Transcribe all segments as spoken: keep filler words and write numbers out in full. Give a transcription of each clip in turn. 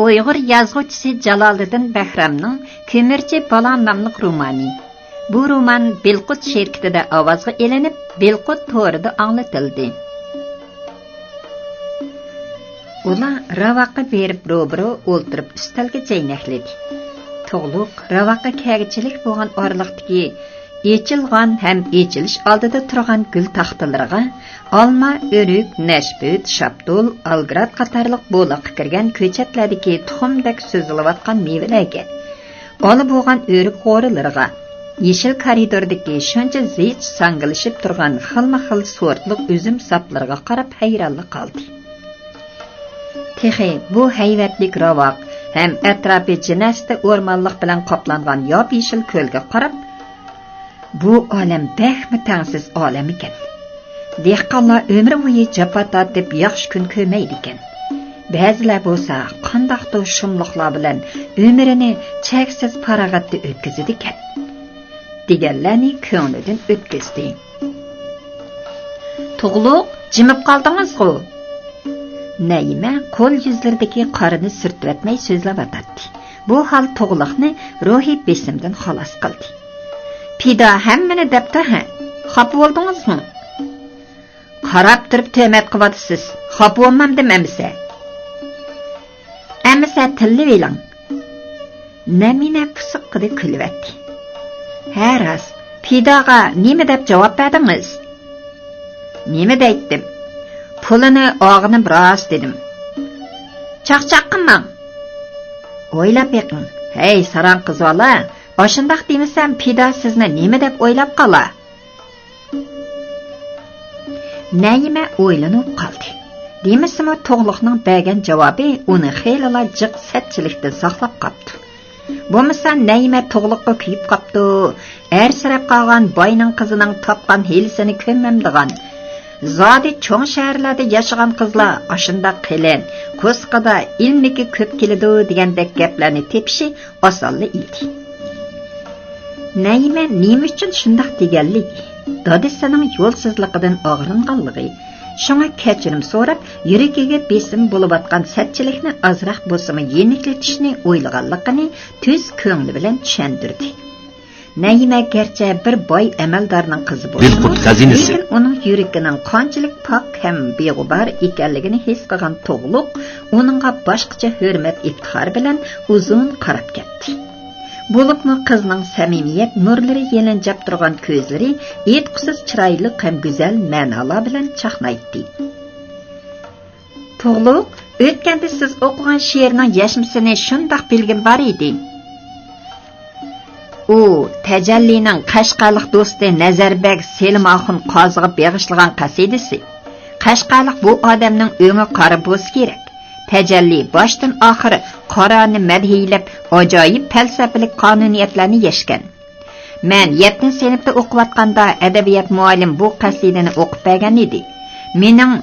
ئۇيغۇر يازغۇچىسى جالالىدىن بەھرامنىڭ كۆمۈرچى بالا ناملىق رومانى. بۇ رومان بىلقۇت شىركىتىدە ئاۋازغا ئېلىنىپ، بىلقۇت تورىدا ئاڭلىتىلدى. ئۇلار راۋاققا بېرىپ روبىرو ئولتۇرۇپ ئۈستەلگە جەينەكلىدى. تۇغلۇق راۋاققا كەگىچىلىك بولغان ئارىلىقتىكى ئېچىلغان ھەم ئېچىلىش ئالدىدا تۇرغان گۈل تاختىلىرىغا ئالما، ئۆرۈك، نەشپۈت، شاپتۇل، ئالگرات قاتارلىق بولاققا كىرگەن كۆچەتلەردىكى تۇخۇمدەك سۈزۈلۈۋاتقان مېۋىلەرگە، ئالا بولغان ئۆرۈك غورىلىرىغا، يېشىل كارىدوردىكى شۇنچە زىچ ساڭگىلىشىپ تۇرغان خىلمۇ خىل سورتلۇق ئۈزۈم ساپلىرىغا قاراپ ھەيرانلا قالدى. تېخى بۇ ھەيۋەتلىك راۋاق ھەم ئەتراپى جىنەستە ئورمانلىق بىلەن قاپلانغان ياپيېشىل كۆلگە قاراپ، بۇ ئالەم بەكمۇ تەڭسىز ئالەم ئىكەن. دېھقانلار ئۆمرى بويى جاپا تارتىپ ياخشى كۈن كۆرمەيدىكەن. بەزىلەر بولسا قانداقتۇر شۇملۇقلار بىلەن ئۆمرىنى چەكسىز پاراغەتتە ئۆتكۈزىدىكەن، دېگەنلەرنى كۆڭلىدىن ئۆتكۈزدى. تۇغلۇق، جىمىپ قالدىڭىزغۇ؟ نەيىمە قول يۈزلىرىدىكى قارىنى سۈرتۈۋەتمەي سۆزلەۋاتاتتى. بۇ ھال تۇغلۇقنى روھىي بېسىمدىن خالاس قىلدى. پىدا ھەممىنى دەپتۇ ھە؟ خاپا بولدىڭىزمۇ؟ قاراپ تۇرۇپ تۆھمەت قىلىۋاتىسىز. خاپا بولمامدىم ئەمىسە. ئەمىسە تىللىۋېلىڭ. نەمىنە پۇسۇققىدە كۈلۈۋەتتى. ھە راست، پىداغا نېمە دەپ جاۋاب بەردىڭىز؟ نېمە دەيتتىم؟ پۇلىنى ئالغىنىم راست دېدىم. چاقچاق قىلماڭ. ئويلاپ بېقىڭ. ھەي، ساراڭ قىز بالا، ئاشۇنداق دېمىسەم، پىدا سىزنى نېمە دەپ ئويلاپ قالا؟ نەيىمە ئويلىنىپ قالدى. دېمىسىمۇ، تۇغلۇقنىڭ بەرگەن جاۋابى ئۇنى خېلىلا جىق سەتچىلىكتىن ساقلاپ قاپتۇ. بولمىسا، نەيىمە تۇغلۇققا كۆيۈپ قاپتۇ. ئەرسىرەپ قالغان باينىڭ قىزىنىڭ تاپقان ھىيلىسىنى كۆرمەمدىغان، زادى چوڭ شەھەرلەردە ياشىغان قىزلار ئاشۇنداق قېلىن، قورسىقىدا ئىلمىكى كۆپ كېلىدۇ دېگەندەك گەپلەرنى تېپىشى ئاسانلا ئىدى. نەيىمە نېمە ئۈچۈن شۇنداق دېگەنلىكى، دادىسىنىڭ يولسىزلىقىدىن ئاغرىنغانلىقى، شۇڭا كەچۈرۈم سوراپ، يۈرىكىگە بېسىم بولۇۋاتقان سەتچىلىكنى ئازراق بولسىمۇ يېنىكلىتىشنى ئويلىغانلىقىنى تۈز كۆڭلى بىلەن چۈشەندۈردى. نەيىمە گەرچە بىر باي ئەمەلدارنىڭ قىزى بولسىمۇ، بىلقۇت خەزىنىسى. لېكىن ئۇنىڭ يۈرىكىنىڭ قانچىلىك پاك ھەم بىغۇبار ئىكەنلىكىنى ھېس قىلغان تۇغلۇق ئۇنىڭغا باشقىچە ھۆرمەت ئىپتىخار بىلەن ئۇزۇن قاراپ كەتتى. بولۇپمۇ قىزنىڭ سەمىمىيەت نۇرلىرى يېلىنجاپ تۇرغان كۆزلىرى ئېيتقۇسىز چىرايلىق ھەم گۈزەل مەنالار بىلەن چاقنايتتى. تۇغلۇق، ئۆتكەندە سىز ئوقۇغان شېئىرنىڭ يەشمىسىنى شۇنداق بىلگۈم بار ئىدى. ئۇ تەجەللىنىڭ قەشقەرلىق دوستى نەزەربەگ سېلىم ئاخۇن قازىغا بېغىشلىغان قەسىدىسى. قەشقەرلىق بۇ ئادەمنىڭ ئۆڭى قارا بولسا كېرەك. تەجەللى باشتىن ئاخىر قارانى مەدھىيلەپ، ئاجايىپ پەلسەپىلىك قانۇنىيەتلەرنى يەشكەن. مەن يەتتىنچى سىنىپتا ئوقۇۋاتقاندا ئەدەبىيات مۇئەللىم بۇ قەسىدىنى ئوقۇپ بەرگەن ئىدى. مېنىڭ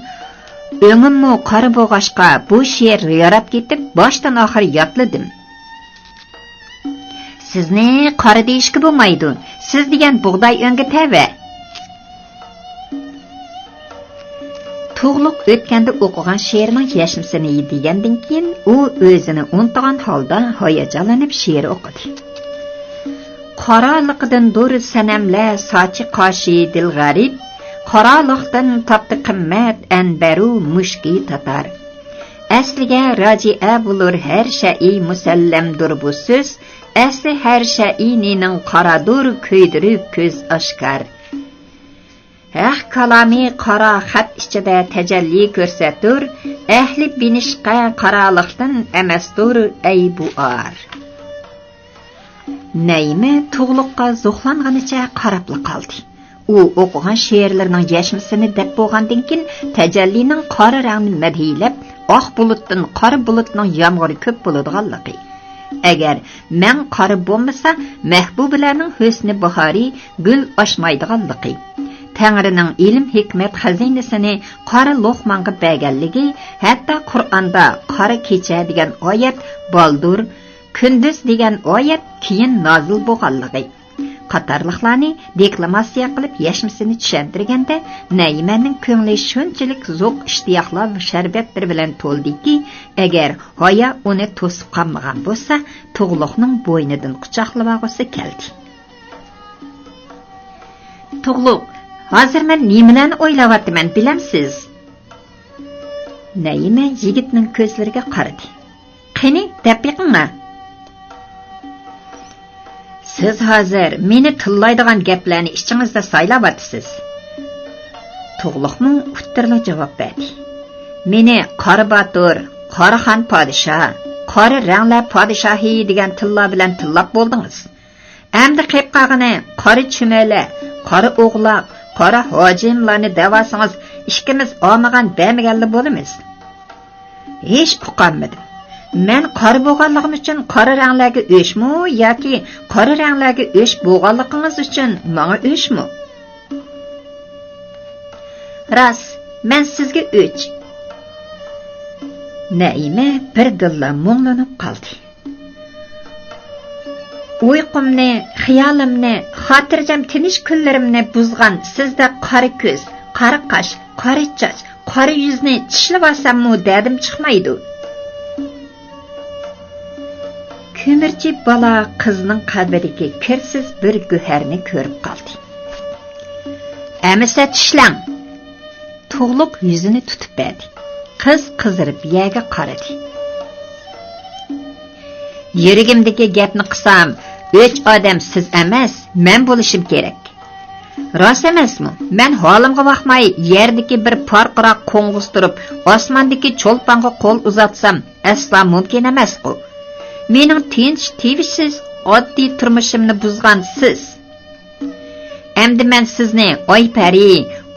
ئۆڭۈممۇ قارا بولغاچقا، بۇ شېئىر ياراپ كېتىپ، باشتىن ئاخىر يادلىدىم. سىزنى قارا دېيىشكە بولمايدۇ. سىز دېگەن بۇغداي ئۆڭگە تەۋە. تۇغلۇق ئۆتكەندە ئوقۇغان شېئىرنىڭ يەشمىسىنى دېگەندىن كېيىن، ئۇ ئۆزىنى ئۇنتۇغان ھالدا ھاياجانلىنىپ شېئىر ئوقۇدى. قارالىقىدىندۇر سەنەملەر ساچى قاشى دىل غەرىب، قارالىقتىن تاپتى قىممەت ئەنبەرۇ مۈشكى تاتار. ئەسلىگە راجىئە بولۇر ھەر شەيئى مۇسەللەمدۇر بۇ سۆز، ئەسلى ھەر شەيئى نېنىڭ قارادۇر كۆيدۈرۈپ كۆز ئاشكار. ھەق كالامى قارا خەت ئىچىدە تەجەللى كۆرسەتتۇر، ئەھلى بىنىشقە قارالىقتىن ئەمەستۇر ئەي بۇ ئار. نەيىمە تۇغلۇققا زوقلانغىنىچە قاراپلا قالدى. ئۇ ئوقۇغان شېئىرلىرىنىڭ يەشمىسىنى دەپ بولغاندىن كېيىن، تەجەللىنىڭ قارا رەڭنى مەدھىيلەپ، ئاق بۇلۇتتىن قارا بۇلۇتنىڭ يامغۇرى كۆپ بولىدىغانلىقى، ئەگەر مەڭ قارا بولمىسا، مەھبۇبىلەرنىڭ ھۆسنى باھارى گۈل ئاچمايدىغانلىقى، تەڭرىنىڭ ئىلىم ھېكمەت خەزىنىسىنى قارا لوقمانغا بەرگەنلىكى، ھەتتا قۇرئاندا قارا كېچە دېگەن ئايەت بالدۇر، كۈندۈز دېگەن ئايەت كېيىن نازىل بولغانلىقى، قاتارلىقلارنى دېكلاماتسىيە قىلىپ يەشمىسىنى چۈشەندۈرگەندە، نەيىمەننىڭ كۆڭلى شۇنچىلىك زوق ئىشتىياقلار ۋە شەربەتلىرى بىلەن تولدىكى، ئەگەر ھايا ئۇنى توسۇپ قالمىغان بولسا، تۇغلۇقنىڭ بوينىدىن قۇچاقلىۋالغۇسى كەلدى. تۇغلۇق، ھازىر مەن نېمىلەرنى ئويلاۋاتىمەن، بىلەمسىز؟ نەيىمە يىگىتنىڭ كۆزلىرىگە قارىدى. قېنى، دەپ بېقىڭا. سىز ھازىر مېنى تىللايدىغان گەپلەرنى ئىچىڭىزدە سايلاۋاتىسىز. تۇغلۇقمۇ ئۇتتۇرلا جاۋاب بەردى. مېنى قارا باتۇر، قارا خان پادىشاھ، قارا رەڭلەر پادىشاھى دېگەن تىللار بىلەن تىللاپ بولدىڭىز. ئەمدى قېلىپ قالغىنى قارا چۈمۈلە، قارا ئوغلاق، قارا ھاجىملارنى دەۋالسىڭىز، ئىككىمىز ئالمىغان بەرمىگەنلا بولىمىز. ھېچ ئۇقالمىدىم. مەن قارا بولغانلىقىم ئۈچۈن قارا رەڭلەرگە ئۆچمۇ ياكى قارا رەڭلەرگە ئۆچ بولغانلىقىڭىز ئۈچۈن ماڭا ئۆچمۇ؟ راست، مەن سىزگە ئۆچ. نەئىمە بىردىنلا مۇڭلىنىپ قالدى. ئۇيقۇمنى، خىيالىمنى، خاتىرجەم تىنچ كۈنلىرىمنى بۇزغان سىزدەك قارا كۆز، قارا قاش، قارا چاچ، قارا يۈزنى چىشلىۋالساممۇ دەردىم چىقمايدۇ. كۆمۈرچى بالا قىزنىڭ قەلبىدىكى كىرسىز بىر گۆھەرنى كۆرۈپ قالدى. ئەمىسە چىشلەڭ! تۇغلۇق يۈزىنى تۇتۇپ بەردى. قىز قىزىرىپ يەرگە قارىدى. يۈرىكىمدىكى گەپنى قىلسام، ئۆچ ئادەم سىز ئەمەس، مەن بولۇشۇم كېرەك. راست ئەمەسمۇ؟ مەن ھالىمغا باقماي، يەردىكى بىر پارقىراق قوڭغۇز تۇرۇپ، ئاسماندىكى چولپانغا قول ئۇزاتسام، ئەسلا مۇمكىن ئەمەسقۇ. مېنىڭ تىنچ، تىۋىشسىز، ئاددىي تۇرمۇشۇمنى بۇزغان سىز. ئەمدى مەن سىزنى ئاي پەرى،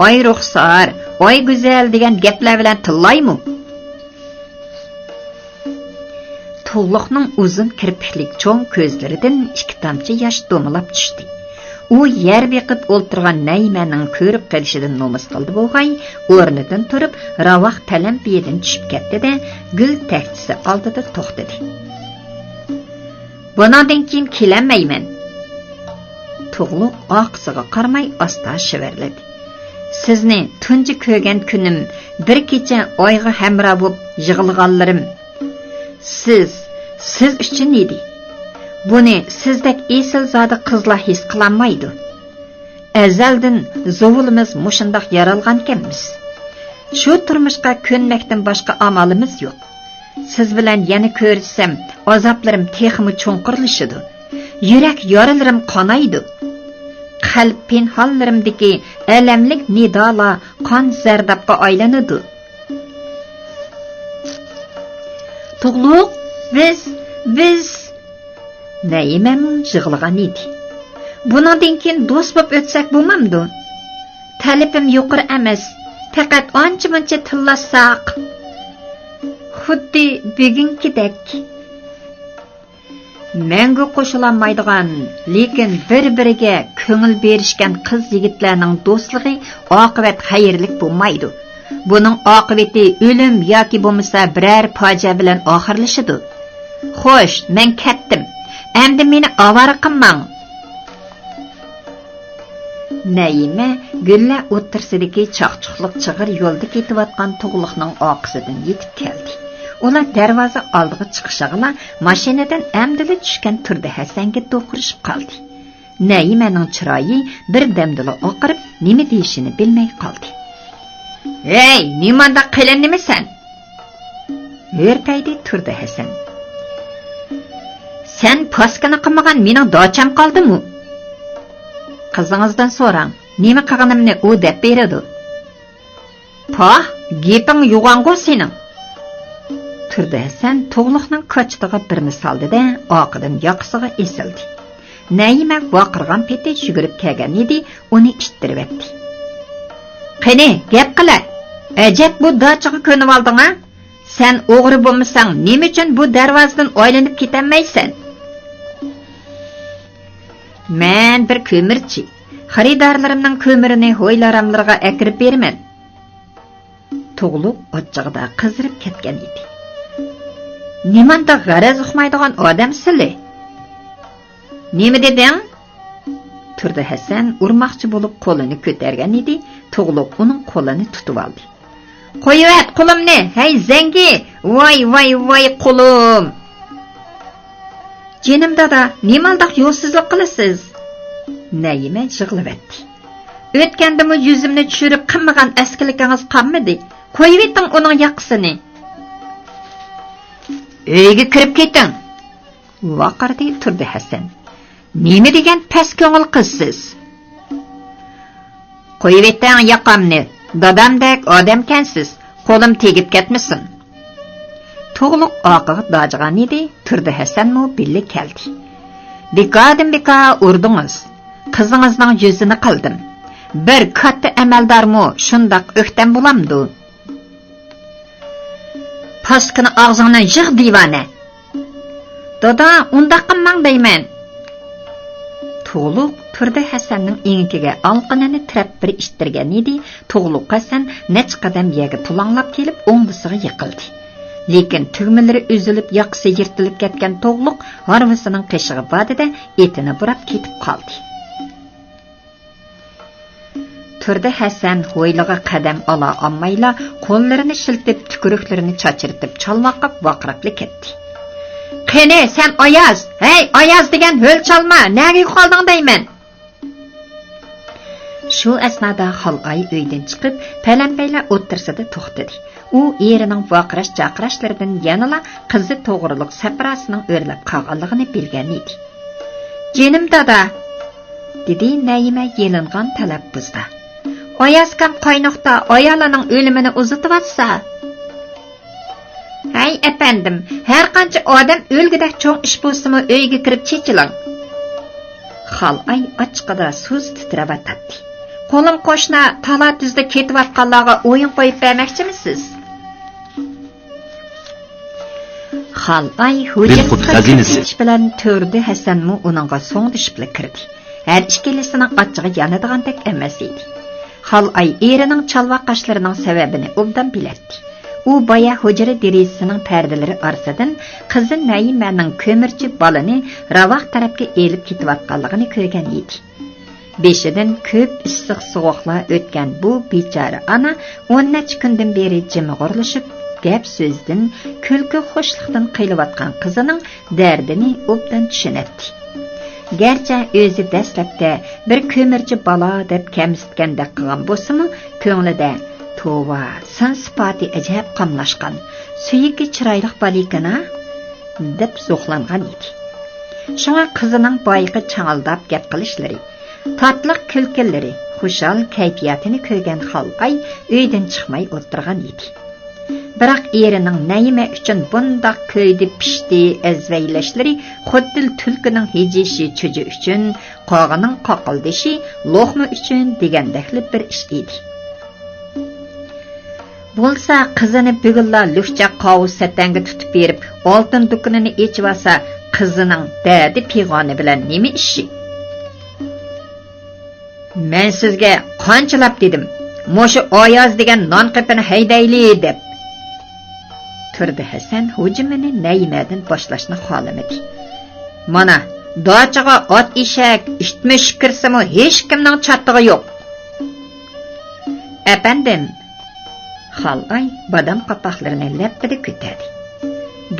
ئاي رۇخسار، ئاي گۈزەل دېگەن گەپلەر بىلەن تىللايمۇ؟ تۇغلۇقنىڭ ئۇزۇن كىرپىكلىك چوڭ كۆزلىرىدىن ئىككى تامچە ياش دومىلاپ چۈشتى. ئۇ يەر بېقىپ ئولتۇرغان نەيمەننىڭ كۆرۈپ قېلىشىدىن نومۇس قىلدى بولغاي، ئورنىدىن تۇرۇپ، راۋاق پەلەمپىيىدىن چۈشۈپ كەتتى-دە، گۈل تەكچىسى ئالدىدا توختىدى. بۇنىڭدىن كېيىن كېلەلمەيمەن. تۇغلۇق ئارقىسىغا قارىماي ئاستا شىۋىرلىدى. سىزنى تۇنجى كۆرگەن كۈنۈم، بىر كېچە ئايغا ھەمراھ بولۇپ يىغلىغانلىرىم. سىز، سىز ئۈچۈن ئىدى. بۇنى سىزدەك ئېسىلزادە قىزلار ھېس قىلالمايدۇ. ئەزەلدىن زۇۋۇلىمىز مۇشۇنداق يارالغانكەنمىز. شۇ تۇرمۇشقا كۆنمەكتىن باشقا ئامالىمىز يوق. سىز بىلەن يەنە كۆرۈشسەم، ئازابلىرىم تېخىمۇ چوڭقۇرلىشىدۇ. يۈرەك يارىلىرىم قانايدۇ. قەلب پىنھانلىرىمدىكى ئەلەملىك نىدالار قان زەردابقا ئايلىنىدۇ. تۇغلۇق، بىز، بىز نەيىمەمۇ يىغلىغان ئىدى. بۇنىڭدىن كېيىن دوست بولۇپ ئۆتسەك بولمامدۇ؟ تەلىپىم يۇقىرى ئەمەس، پەقەت ئانچە-مۇنچە تىللاشساق. خۇددى بۈگۈنكىدەك. مەڭگۈ قوشۇلالمايدىغان، لېكىن بىر-بىرىگە كۆڭۈل بېرىشكەن قىز-يىگىتلەرنىڭ دوستلۇقى ئاقىۋەت خەيرلىك بولمايدۇ. بۇنىڭ ئاقىۋىتى ئۆلۈم ياكى بولمىسا بىرەر پاجىئە بىلەن ئاخىرلىشىدۇ. خوش، مەن كەتتىم. ئەمدى مېنى ئاۋارە قىلماڭ. نەيىمە گۈللەر ئوتتۇرىسىدىكى چاقچۇقلۇق چىغىر يولدا كېتىۋاتقان تۇغلۇقنىڭ ئارقىسىدىن يېتىپ كەلدى. ئۇلار دەرۋازا ئالدىغا چىقىشىغىلا ماشىنىدىن ئەمدىلا چۈشكەن تۇردى ھەسەنگە دوقۇرۇشۇپ قالدى. نەيىمەنىڭ چىرايى بىردەمدىلا ئاقىرىپ، نېمە دېيىشىنى بىلمەي قالدى. ھەي، نېمانداق قېلىن نېمىسەن؟ ھۆرپەيدى تۇردى ھەسەن. سەن پاسكىنا قىلمىغان مېنىڭ داچام قالدىمۇ؟ قىزىڭىزدىن سوراڭ، نېمە قىلغىنىمنى ئۇ دەپ بېرىدۇ. پاھ، گېپىڭ يوغانغۇ سېنىڭ! تۇردى ھەسەن تۇغلۇقنىڭ كاچىتىغا بىرنى سالدى-دە، ئارقىدىن ياقىسىغا ئېسىلدى. نەيىمە ۋارقىرىغان پېتى يۈگۈرۈپ كەلگەن ئىدى، ئۇنى ئىتتىرىۋەتتى. قېنى، گەپ قىلە! ئەجەب بۇ داچىغا كۆنۈۋالدىڭ-ھە؟ سەن ئوغرى بولمىساڭ، نېمە ئۈچۈن بۇ دەرۋازىدىن ئايلىنىپ كېتەلمەيسەن؟ مەن بىر كۆمۈرچى. خېرىدارلىرىمنىڭ كۆمۈرىنى ھويلاراملىرىغا ئەكىرىپ بېرىمەن. تۇغلۇق ئاچچىقىدا قىزىرىپ كەتكەن ئىدى. نېمانداق غەرەز ئۇقمايدىغان ئادەمسىلە! نېمە دېدىڭ؟ تۇردى ھەسەن ئۇرماقچى بولۇپ قولىنى كۆتەرگەن ئىدى، تۇغلۇق ئۇنىڭ قولىنى تۇتۇۋالدى. قويۇۋەت قولۇمنى، ھەي زەڭگى! ۋاي، ۋاي، ۋاي قولۇم! جېنىم دادا، نېمانداق يولسىزلىق قىلىسىز؟ نەيىمە يىغلىۋەتتى. ئۆتكەندىمۇ يۈزۈمنى چۈشۈرۈپ قىلمىغان ئەسكىلىكىڭىز قالمىدى. قويۇۋېتىڭ ئۇنىڭ ياقىسىنى. ئۆيگە كىرىپ كېتىڭ! ۋارقىرىدى تۇردى ھەسەن. نېمە دېگەن پەس كۆڭۈل قىزسىز! قويۇۋېتىڭ ياقامنى، دادامدەك ئادەمكەنسىز، قولۇم تېگىپ كەتمىسۇن. تۇغلۇق ئارقىغا داجىغان ئىدى، تۇردى ھەسەنمۇ بىللە كەلدى. بىكاردىن بىكار ئۇردىڭىز، قىزىڭىزنىڭ يۈزىنى قىلدىم. بىر كاتتا ئەمەلدارمۇ شۇنداق ئۆكتەم بولامدۇ؟ پاسكىنا ئاغزىڭنى يىغ دىۋانە! دادا، ئۇنداق قىلماڭ دەيمەن! تۇغلۇق تۇردى ھەسەننىڭ ئېڭىكىگە ئالىقىنىنى تىرەپ بىر ئىتتىرگەن ئىدى، تۇغلۇق ھەسەن نەچچە قەدەم يەرگە پۇلاڭلاپ كېلىپ ئوڭدىسىغا يىقىلدى. لېكىن تۈگمىلىرى ئۈزۈلۈپ ياقىسى يىرتىلىپ كەتكەن تۇغلۇق ھارۋىسىنىڭ قېشىغا باردى-دە، ئېتىنى بۇراپ كېتىپ قالدى. تۇردى ھەسەن ھويلىغا قەدەم ئالا ئالمايلا، قوللىرىنى شىلتىپ، تۈكۈرۈكلىرىنى چاچرىتىپ، چالۋاقاپ ۋارقىراپلا كەتتى. قېنى، سەن ئاياز! ھەي، ئاياز دېگەن ھۆل چالما! نەگە يوقالدىڭ دەيمەن! شۇ ئەسنادا خالئاي ئۆيدىن چىقىپ، پەلەمپەيلەر ئوتتۇرىسىدا توختىدى. ئۇ ئېرىنىڭ ۋارقىراش-جارقىراشلىرىدىن يەنىلا قىزى توغرۇلۇق سەپراسىنىڭ ئۆرلەپ قالغانلىقىنى بىلگەن ئىدى. جېنىم دادا! دېدى نەيىمە يېلىنغان تەلەپپۇزدا. ئايازكام قايناقتا ئايالىنىڭ ئۆلۈمىنى ئۇزىتىۋاتسا! ھەي ئەپەندىم، ھەرقانچە ئادەم ئۆلگۈدەك چوڭ ئىش بولسىمۇ ئۆيگە كىرىپ چېچىلىڭ. خالئاي ئاچچىقىدا سۇس تىترەۋاتاتتى. قولۇم قوشنا تالا-تۈزدە كېتىۋاتقانلارغا ئويۇن قويۇپ بەرمەكچىمىسىز؟ خالئاي ھۇجرىسىغا كىرىپ كېتىش بىلەن تۇردى ھەسەنمۇ ئۇنىڭغا سوڭدىشىپلا كىردى. ھەر ئىككىلىسىنىڭ ئاچچىقى يانىدىغاندەك ئەمەس ئىدى. خالئاي ئېرىنىڭ چالۋاق قاشلىرىنىڭ سەۋەبىنى ئوبدان بىلەتتى. ئۇ بايا ھۇجرا دېرىزىسىنىڭ پەردىلىرى ئارىسىدىن قىزى نەيىمەنىڭ كۆمۈرچى بالىنى راۋاق تەرەپكە ئېلىپ كېتىۋاتقانلىقىنى كۆرگەن ئىدى. بېشىدىن كۆپ ئىسسىق سوغۇقلار ئۆتكەن بۇ بىچارە ئانا ئون نەچچە كۈندىن بېرى جىمىغۇرلىشىپ، گەپ-سۆزدىن، كۈلكە-خوشلۇقتىن قىينىلىۋاتقان قىزىنىڭ دەردىنى ئوبدان چۈشىنەتتى. گەرچە ئۆزى دەسلەپتە بىر كۆمۈرچى بالا دەپ كەمسىتكەندەك قىلغان بولسىمۇ، كۆڭلىدە، توۋا، سان-سىپاتى ئەجەب قاملاشقان، سۆيۈكى چىرايلىق بالىكەن-ھە، دەپ زوقلانغان ئىدى. شۇڭا قىزىنىڭ بايىقى چاڭالداپ گەپ قىلىشلىرى، تاتلىق كۈلكىلىرى، خۇشال كەيپىياتىنى كۆرگەن خالئاي ئۆيدىن چىقماي ئولتۇرغان ئىدى. بىراق ئېرىنىڭ نەيىمە ئۈچۈن بۇنداق كۆيدى، پىشتى، ئەزۋەيلەشلىرى خۇددى تۈلكىنىڭ ھىجىيىشى چۈجە ئۈچۈن، قاغىنىڭ قاقىلدىشى لوقما ئۈچۈن دېگەندەكلا بىر ئىش ئىدى. بولسا قىزىنى بۈگۈنلا لۈكچە قاۋۇ سەتەڭگە تۇتۇپ بېرىپ، ئالتۇن دۇكىنىنى ئېچىۋالسا، قىزىنىڭ دەردى پىغانى بىلەن نېمە ئىشى؟ مەن سىزگە قانچىلاپ دېدىم، مۇشۇ ئاياز دېگەن نان قېپىنى ھەيدەيلى دەپ. تۇردى ھەسەن ھۇجۇمىنى نەيىمەدىن باشلاشنى خالىمىدى. مانا، داچىغا ئات ئېشەك، ئىت مۈشۈك كىرسىمۇ ھېچكىمنىڭ چاتىقى يوق. ئەپەندىم، خالئاي بادام قاپاقلىرىنى لەپپىدە كۆتەردى.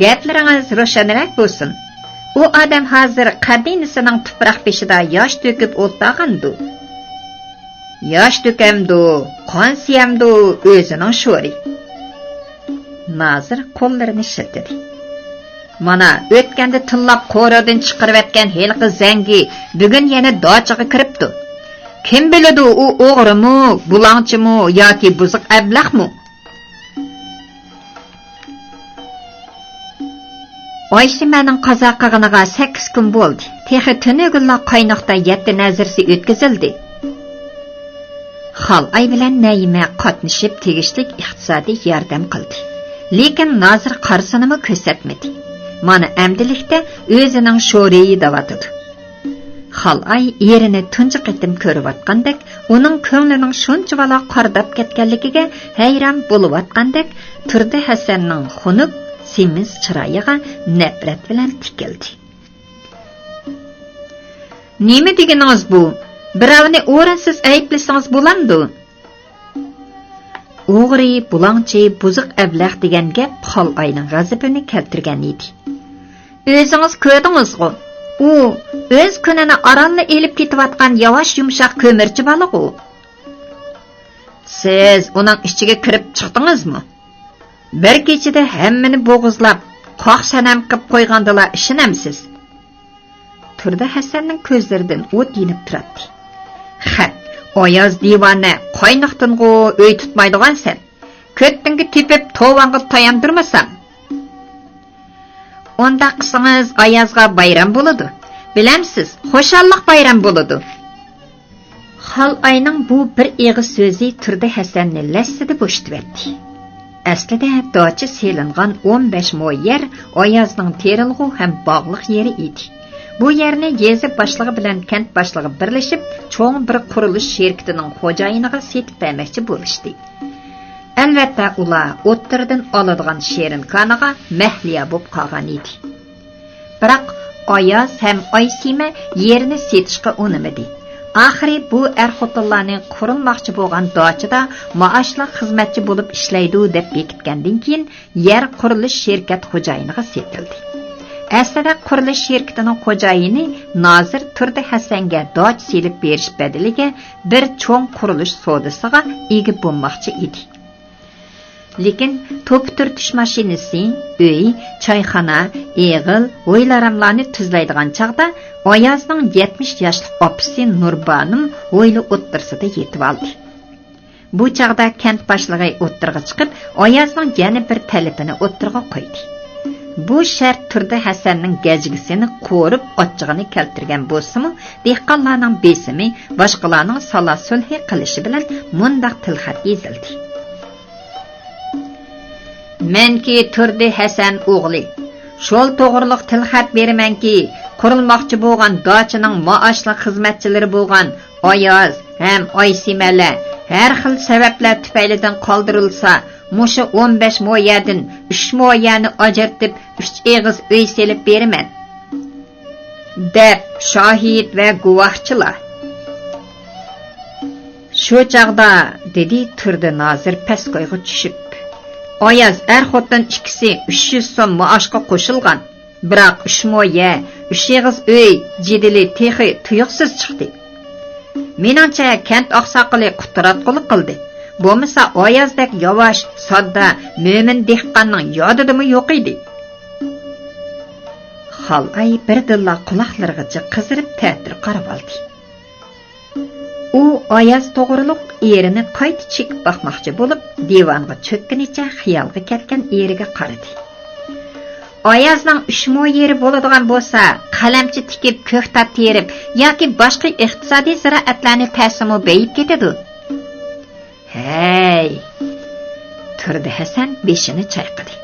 گەپلىرىڭىز روشەنرەك بولسۇن. ئۇ ئادەم ھازىر قەدىنىسىنىڭ تۇپراق بېشىدا ياش تۆكۈپ ئولتۇرغاندۇ؟ ياش تۆكەمدۇ، قان سىيەمدۇ، ئۆزىنىڭ شورى. نازىر قوللىرىنى شىلتىدى. مانا، ئۆتكەندە تىللاپ قورۇدىن چىقىرىۋەتكەن ھېلىقى زەڭگى بۈگۈن يەنە داچىغا كىرىپتۇ. كىم بىلىدۇ، ئۇ ئوغرىمۇ، بۇلاڭچىمۇ ياكى بۇزۇق ئەبلەخمۇ؟ ئايشىمەنىڭ قازا قىلغىنىغا سەككىز كۈن بولدى. تېخى تۈنۈگۈنلا قايناقتا يەتتە نەزىرىسى ئۆتكۈزۈلدى. خالئاي بىلەن نەيىمە قاتنىشىپ تېگىشلىك ئىقتىسادىي ياردەم قىلدى. لېكىن نازىر قارىسىنىمۇ كۆرسەتمىدى. مانا ئەمدىلىكتە ئۆزىنىڭ شورىيى دەۋاتىدۇ. خالئاي ئېرىنى تۇنجى قېتىم كۆرۈۋاتقاندەك، ئۇنىڭ كۆڭلىنىڭ شۇنچىۋالا قارىداپ كەتكەنلىكىگە ھەيران بولۇۋاتقاندەك، تۇردى ھەسەننىڭ خۇنۈك، سېمىز چىرايىغا نەپرەت بىلەن تىكىلدى. نېمە دېگىنىڭىز بۇ؟ بىراۋنى ئورۇنسىز ئەيىبلىسىڭىز بولامدۇ؟ ئوغرى، بۇلاڭچى، بۇزۇق ئەبلەخ دېگەن گەپ خالئاينىڭ غەزىپىنى كەلتۈرگەن ئىدى. ئۆزىڭىز كۆردىڭىزغۇ، ئۇ ئۆز كۈنىنى ئارانلا ئېلىپ كېتىۋاتقان ياۋاش يۇمشاق كۆمۈرچى بالىغۇ. سىز ئۇنىڭ ئىچىگە كىرىپ چىقتىڭىزمۇ؟ بىر كېچىدە ھەممىنى بوغۇزلاپ، قاق سەنەم قىپ قويغاندىلا ئىشىنەمسىز؟ تۇردى ھەسەننىڭ كۆزلىرىدىن ئوت يېنىپ تۇراتتى. خەت، ئاياز دىۋانە، قاينىقتىنغۇ ئۆي تۇتمايدىغانسەن. كۆتۈڭگە تېپىپ توۋاڭغا تاياندۇرمىسام. ئۇنداق قىلسىڭىز ئايازغا بايرام بولىدۇ. بىلەمسىز، خۇشاللىق بايرام بولىدۇ. خالئاينىڭ بۇ بىر ئېغىز سۆزى تۇردى ھەسەننى لەسسىدە بوشىتىۋەتتى. ئەسلىدە داچا سېلىنغان ئون بەش مو يەر ئايازنىڭ تېرىلغۇ ھەم باغلىق يېرى ئىدى. بۇ يەرنى يېزا باشلىقى بىلەن كەنت باشلىقى بىرلىشىپ، چوڭ بىر قۇرۇلۇش شىركىتىنىڭ خوجايىنىغا سېتىپ بەرمەكچى بولۇشتى. ئەلۋەتتە، ئۇلار ئوتتۇرىدىن ئالىدىغان شېرىن كانىغا مەھلىيا بولۇپ قالغان ئىدى. بىراق ئاياز ھەم ئايسىمە يېرىنى سېتىشقا ئۇنىمىدى. ئاخىرى بۇ ئەر-خوتۇنلارنى قۇرۇلماقچى بولغان داچىدا مائاشلىق خىزمەتچى بولۇپ ئىشلەيدۇ دەپ بېكىتكەندىن كېيىن، يەر قۇرۇلۇش شىركەت خوجايىنىغا سېتىلدى. ئەسلىدە قۇرۇلۇش شىركىتىنىڭ خوجايىنى نازىر تۇردى ھەسەنگە داچا سېلىپ بېرىش بەدىلىگە بىر چوڭ قۇرۇلۇش سودىسىغا ئىگە بولماقچى ئىدى. لېكىن توپا تۈرتۈش ماشىنىسى، ئۆي، چايخانا، ئېغىل، ھويلا-ھاراملارنى تۈزلەيدىغان چاغدا ئايازنىڭ يەتمىش ياشلىق ئاپىسى نۇربانۇم ھويلا ئوتتۇرىسىدا يېتىۋالدى. بۇ چاغدا كەنت باشلىقى ئوتتۇرىغا چىقىپ، ئايازنىڭ يەنە بىر تەلىپىنى ئوتتۇرىغا قويدى. بۇ شەرت تۇردى ھەسەننىڭ گەجگىسىنى قورۇپ ئاچچىقىنى كەلتۈرگەن بولسىمۇ، دېھقانلارنىڭ بېسىمى، باشقىلارنىڭ سالا-سۈلھى قىلىشى بىلەن مۇنداق تىلخەت يېزىلدى. مەنكى تۇردى ھەسەن ئوغلى، شول توغرىلىق تىلخەت بېرىمەنكى، قۇرۇلماقچى بولغان داچىنىڭ مائاشلىق خىزمەتچىلىرى بولغان ئاياز ھەم ئايسىمەلەر ھەر خىل سەۋەبلەر تۈپەيلىدىن قالدۇرۇلسا، مۇشۇ ئون بەش مو يەردىن ئۈچ مو يەرنى ئاجرىتىپ، ئۈچ ئېغىز ئۆي سېلىپ بېرىمەن، دەپ شاھىت ۋە گۇۋاھچىلار. شۇ چاغدا، دېدى تۇردى نازىر پەس كويغا چۈشۈپ، ئاياز ئەر-خوتۇن ئىككىسى ئۈچ يۈز سوم مائاشقا قوشۇلغان، بىراق ئۈچ مو يەر، ئۈچ ئېغىز ئۆي جېدىلى تېخى تۇيۇقسىز چىقتى. مېنىڭچە، كەنت ئاقساقىلى قۇتراتقۇلۇق قىلدى. بولمىسا ئايازدەك ياۋاش، ساددا، مۆمىن دېھقاننىڭ يادىدىمۇ يوق ئىدى. خالئاي بىردىنلا قۇلاقلىرىغىچە قىزىرىپ تەتۈر قارىۋالدى. ئۇ ئاياز توغرۇلۇق ئېرىنى قايتا چېكىپ باقماقچى بولۇپ، دىۋانغا چۆككىنىچە خىيالغا كەتكەن ئېرىگە قارىدى. ئايازنىڭ ئۈچ مو يېرى بولىدىغان بولسا، قەلەمچە تىكىپ، كۆكتات تېرىپ ياكى باشقا ئىقتىسادىي زىرائەتلەرنى تەرسىمۇ بېيىپ كېتىدۇ. ھەي! تۇردى ھەسەن بېشىنى چايقىدى.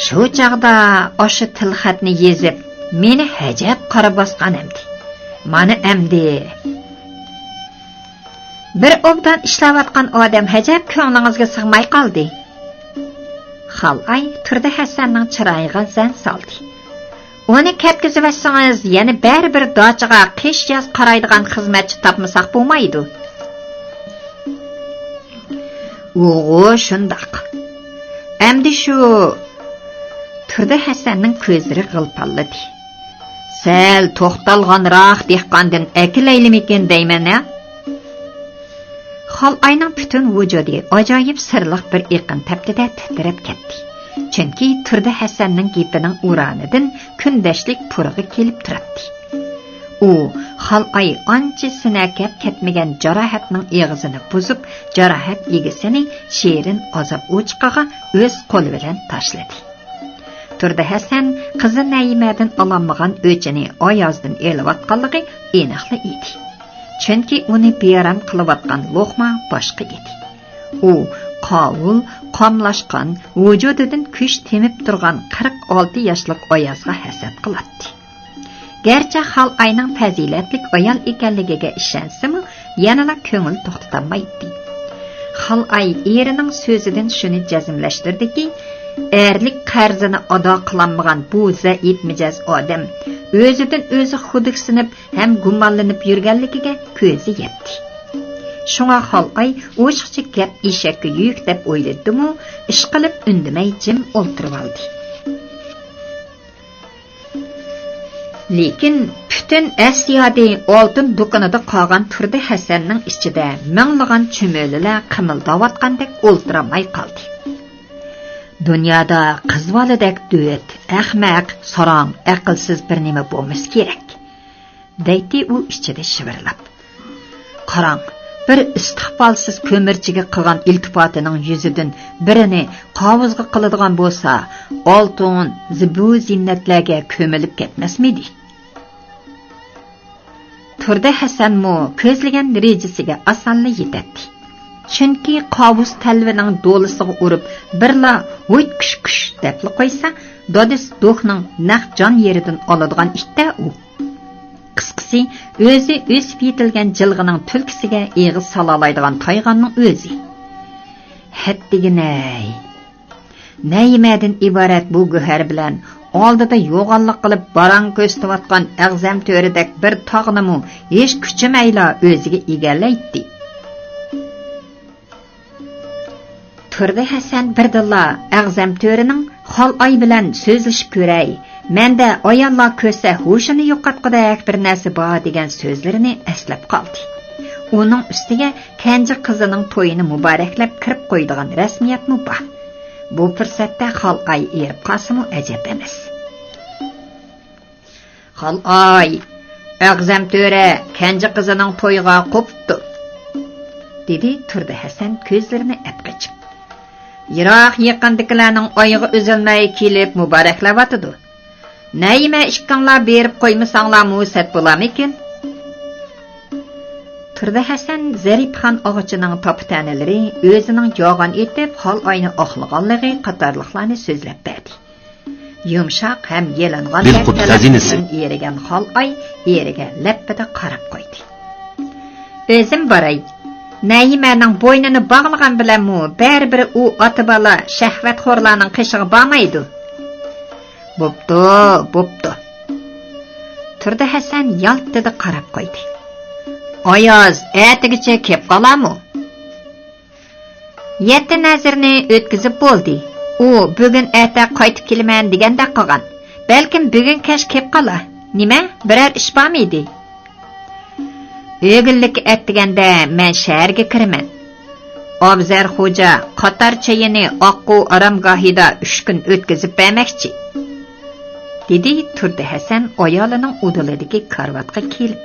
شۇ چاغدا ئاشۇ تىلخەتنى يېزىپ، مېنى ھەجەپ قارا باسقان ئەمدى. مانا ئەمدى. بىر ئوبدان ئىشلەۋاتقان ئادەم ھەجەپ كۆڭلىڭىزگە سىغماي قالدى. خالئاي تۇردى ھەسەننىڭ چىرايىغا زەن سالدى. ئۇنى كەتكۈزۈۋەتسىڭىز، يەنە بەرىبىر داچىغا قىش-ياز قارايدىغان خىزمەتچى تاپمىساق بولمايدۇ. ئۇغۇ شۇنداق. ئەمدى شۇ. تۇردى ھەسەننىڭ كۆزلىرى غىلپاللىدى. سەل توختالغانراق دېھقاندىن ئەكېلەيلىمىكىن دەيمەن ھە؟ خالئاينىڭ پۈتۈن ۋۇجۇدى ئاجايىپ سىرلىق بىر ئېقىن تەپتىدە تىترەپ كەتتى. چۈنكى تۇردى ھەسەننىڭ گېپىنىڭ ئۇرانىدىن كۈندەشلىك پۇرىقى كېلىپ تۇراتتى. ئۇ خالئاي ئانچە سىنە كەپ كەتمىگەن جاراھەتنىڭ ئېغىزىنى بۇزۇپ، جاراھەت ئىگىسىنى شېرىن ئازاب ئوچىقىغا ئۆز قولى بىلەن تاشلىدى. تۇردى ھەسەن قىزى نەيىمەدىن ئالالمىغان ئۆچىنى ئايازدىن ئېلىۋاتقانلىقى ئېنىقلا ئىدى. چۈنكى ئۇنى بىئارام قىلىۋاتقان لوقما باشقا ئىدى. ئۇ قاۋۇل، قاملاشقان، ۋۇجۇدىدىن كۈچ تېمىپ تۇرغان قىرىق ئالتە ياشلىق ئايازغا ھەسەت قىلاتتى. گەرچە خالئاينىڭ پەزىلەتلىك ئايال ئىكەنلىكىگە ئىشەنسىمۇ، يەنىلا كۆڭۈل توختىتالمايتتى. خالئاي ئېرىنىڭ سۆزىدىن شۇنى جەزملەشتۈردىكى، ئەرلىك قەرزىنى ئادا قىلالمىغان بۇ زەئىپ مىجەز ئادەم ئۆزىدىن ئۆزى خۇدۈكسىنىپ ھەم گۇمانلىنىپ يۈرگەنلىكىگە كۆزى يەتتى. شۇڭا خالئاي ئوشۇقچە گەپ ئېشەككە يۈك دەپ ئويلىدىمۇ، ئىشقىلىپ ئۈندىمەي جىم ئولتۇرۇۋالدى. لېكىن پۈتۈن ئەس-يادى ئالتۇن دۇكىنىدا قالغان تۇردى ھەسەننىڭ ئىچىدە مىڭلىغان چۈمۈلىلەر قىمىلداۋاتقاندەك ئولتۇرالماي قالدى. دۇنيادا قىز بالىدەك دۆت، ئەخمەق، ساراڭ، ئەقىلسىز بىر نېمە بولمىسا كېرەك، دەيتتى ئۇ ئىچىدە شىۋىرلاپ. قاراڭ، بىر ئىستىقبالسىز كۆمۈرچىگە قىلغان ئىلتىپاتىنىڭ يۈزىدىن بىرىنى قاۋۇزغا قىلىدىغان بولسا، ئالتۇن، زىبۇ زىننەتلەرگە كۆمۈلۈپ كەتمەسمىدى؟ تۇردى ھەسەنمۇ كۆزلىگەن رېجىسىگە ئاسانلا يېتەتتى. چۈنكى قاۋۇز تەلۋىنىڭ دولىسىغا ئۇرۇپ، بىرلا ھۇيت كۈش كۈش دەپلا قويسا، دادىسى دوكنىڭ نەق جان يېرىدىن ئالىدىغان ئىت-تە ئۇ. قىسقىسى، ئۆزى ئۆسۈپ يېتىلگەن جىلغىنىڭ تۈلكىسىگە ئېغىز سالالايدىغان تايغاننىڭ ئۆزى. ھەتتىگىنەي! نەيىمەدىن ئىبارەت بۇ گۆھەر بىلەن ئالدىدا يوغانلىق قىلىپ باراڭ كۆرسىتىۋاتقان ئەغزەم تۆرىدەك بىر تاغنىمۇ ھېچ كۈچىمەيلا ئۆزىگە ئىگىلەيتتى. تۇردى ھەسەن بىردىنلا ئەغزەم تۆرىنىڭ خالئاي بىلەن سۆزلىشىپ كۆرەي، مەندە ئاياللار كۆرسە ھوشىنى يوقاتقۇدەك بىر نەرسە بار دېگەن سۆزلىرىنى ئەسلەپ قالدى. ئۇنىڭ ئۈستىگە كەنجى قىزىنىڭ تويىنى مۇبارەكلەپ كىرىپ قويىدىغان رەسمىيەتمۇ بار. بۇ پۇرسەتتە خالئاي ئېرىپ قالسىمۇ ئەجەب ئەمەس. خالئاي، ئەغزەم تۆرە كەنجى قىزىنىڭ تويىغا قوپۇپتۇ، دېدى تۇردى ھەسەن كۆزلىرىنى ئەپقېچىپ. يىراق يېقىندىكىلەرنىڭ ئايىغى ئۈزۈلمەي كېلىپ مۇبارەكلەۋاتىدۇ. نەيىمە ئىككىڭلار بېرىپ قويمىساڭلارمۇ سەت بولارمىكىن؟ تۇردى ھەسەن زەرىپخان ئاغىچىنىڭ تاپا-تەنىلىرى ئۆزىنىڭ ياغان ئېتىپ خالئاينى ئاقلىغانلىقى قاتارلىقلارنى سۆزلەپ بەردى. يۇمشاق ھەم يېلىنغاندەك بىلقۇت خەزىنىسى. تەلەپپۇزدىن ئېرىگەن خالئاي ئېرىگە لەپپىدە قاراپ قويدى. ئۆزۈم باراي. نەيىمەنىڭ بوينىنى باغلىغان بىلەنمۇ بەرىبىر ئۇ ئاتا-بالا شەھۋەتخورلارنىڭ قېشىغا بارمايدۇ. بوپتۇ، بوپتۇ. تۇردى ھەسەن يالتىدە قاراپ قويدى. ئاياز ئەتىگىچە كېپ قالارمۇ؟ يەتتە نەزىرنى ئۆتكۈزۈپ بولدى. ئۇ بۈگۈن ئەتە قايتىپ كېلىمەن دېگەندەك قىلغان. بەلكىم بۈگۈن كەچ كېپ قالار. نېمە، بىرەر ئىش بارمىدى؟ ئۆگۈنلۈككە ئەتىگەندە مەن شەھەرگە كىرىمەن. ئابزەر خوجا قاتار چېيىنى ئاققۇ ئارامگاھىدا ئۈچ كۈن ئۆتكۈزۈپ بەرمەكچى، دېدى تۇردى ھەسەن ئايالىنىڭ ئۇدۇلىدىكى كارىۋاتقا كېلىپ.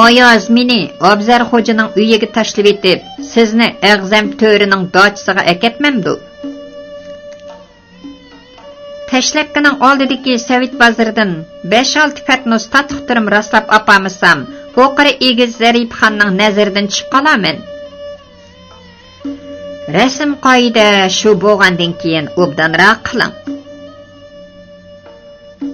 ئاياز مېنى ئابزەر خوجىنىڭ ئۆيىگە تاشلىۋېتىپ، سىزنى ئەغزەم تۆرىنىڭ داچىسىغا ئەكەتمەمدۇ؟ تاشلەپكىنىڭ ئالدىدىكى سەۋىت بازىرىدىن بەش-ئالتە پەتنۇس تاتلىق تۈرۈم راسلاپ ئاپارمىسام، ئوقىرى ئېگىز زەرىپخاننىڭ نەزىرىدىن چۈشۈپ قالارمەن. رەسىم-قائىدە شۇ بولغاندىن كېيىن ئوبدانراق قىلىڭ.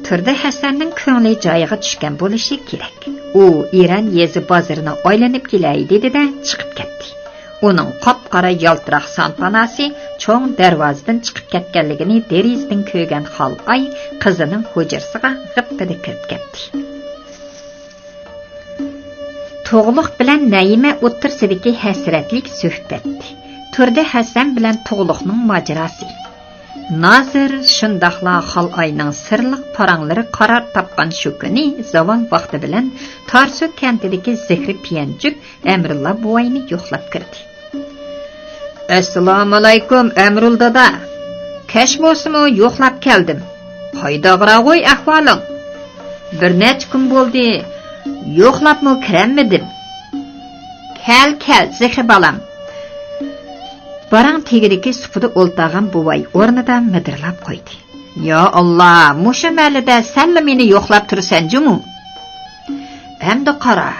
تۇردى ھەسەننىڭ كۆڭلى جايىغا چۈشكەن بولۇشى كېرەك. ئۇ ئېرەن يېزا بازىرىنى ئايلىنىپ كېلەي دېدى-دە، چىقىپ كەتتى. ئۇنىڭ قاپقارا يالتىراق سانپاناسى چوڭ دەرۋازىدىن چىقىپ كەتكەنلىكىنى دېرىزىدىن كۆرگەن خالئاي قىزىنىڭ ھۇجرىسىغا غىپپىدە كىرىپ كەتتى. تۇغلۇق بىلەن نەيىمە ئوتتۇرىسىدىكى ھەسرەتلىك سۆھبەت. تۇردى ھەسەن بىلەن تۇغلۇقنىڭ ماجىراسى. نازىر شۇنداقلا خالئاينىڭ سىرلىق پاراڭلىرى قارار تاپقان شۇ كۈنى زاۋال ۋاقتى بىلەن تارسۇ كەنتىدىكى زېھرى پىيەنجۈك ئەمرۇللا بوۋاينى يوقلاپ كىردى. ئەسسالامۇئەلەيكۇم، ئەمرۇل دادا. كەچ بولسىمۇ يوقلاپ كەلدىم. قايداغراغۇي ئەھۋالىڭ؟ بىر نەچچە كۈن بولدى، يوقلاپمۇ كىرەلمىدىم. كەل، كەل، زېھرى بالام. باراڭ تېگىدىكى سۇپىدا ئولتۇرغان بوۋاي ئورنىدا مىدىرلاپ قويدى. يا ئاللا، مۇشۇ مەھەللىدە سەنلا مېنى يوقلاپ تۇرىسەن جۇمۇ؟ ئەمدى قارا،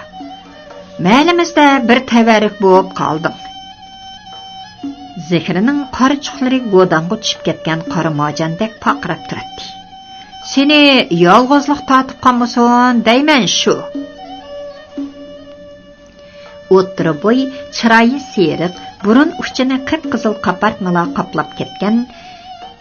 مەھەللىمىزدە بىر تەۋەررۈك بولۇپ قالدىڭ. زېھرىنىڭ قارىچۇقلىرى گوداڭغا چۈشۈپ كەتكەن قارا مارجاندەك پارقىراپ تۇراتتى. سېنى يالغۇزلۇق تارتىپ قالمىسۇن دەيمەن شۇ. ئوتتۇرا بوي، چىرايى سېرىق، بۇرۇن ئۇچىنى قىپقىزىل قاپارتمىلار قاپلاپ كەتكەن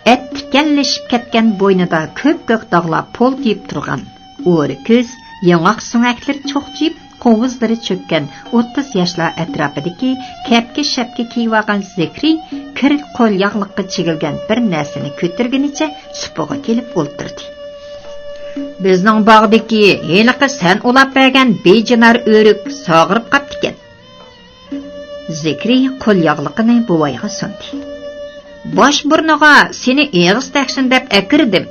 ئەت تىكەنلىشىپ كەتكەن بوينىدا كۆپكۆك داغلار پولتىيىپ تۇرغان، ئورا كۆز، ياڭاق سۆڭەكلىرى چوقچىيىپ، قوۋۇزلىرى چۆككەن ئوتتۇز ياشلار ئەتراپىدىكى كەپكە-شەپكە كىيىۋالغان زىكرى كىر قول ياغلىققا چىگىلگەن بىر نەرسىنى كۆتۈرگىنىچە سۇپىغا كېلىپ ئولتۇردى. بىزنىڭ باغدىكى ھېلىقى سەن ئۇلاپ بەرگەن بىجىنار ئۆرۈك ساغىرىپ قاپتىكەن. زىكرى قول ياغلىقىنى بوۋايغا سۇندى. باش بۇرنىغا سېنى ئېغىز تەگسۇن دەپ ئەكىردىم.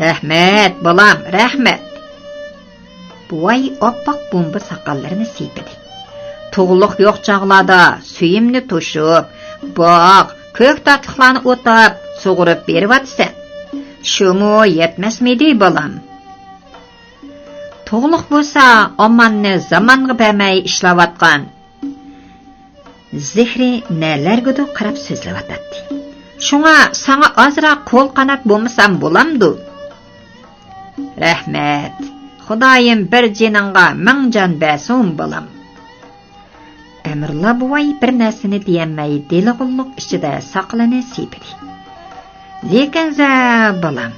رەھمەت، بالام، رەھمەت. بوۋاي ئاپئاق بومبا ساقاللىرىنى سىيپىدى. تۇغلۇق يوق چاغلاردا سۈيۈمنى توشۇپ، باغ، كۆكتاتلىقلارنى ئوتاپ، سۇغۇرۇپ بېرىۋاتىسەن. شۇمۇ يەتمەسمىدى، بالام؟ تۇغلۇق بولسا ئاماننى زامانغا بەرمەي ئىشلەۋاتقان. زىكرى نەلەرگىدۇر قاراپ سۆزلەۋاتاتتى. شۇڭا ساڭا ئازراق قول قانات بولمىسام بولامدۇ؟ رەھمەت. خۇدايىم بىر جېنىڭغا مىڭ جان بەرسۇن، بالام. ئەمىرۇللا بوۋاي بىر نەرسىنى دېيەلمەي، دېلىغۇللۇق ئىچىدە ساقىلىنى سىيپىدى. لېكىن زە، بالام،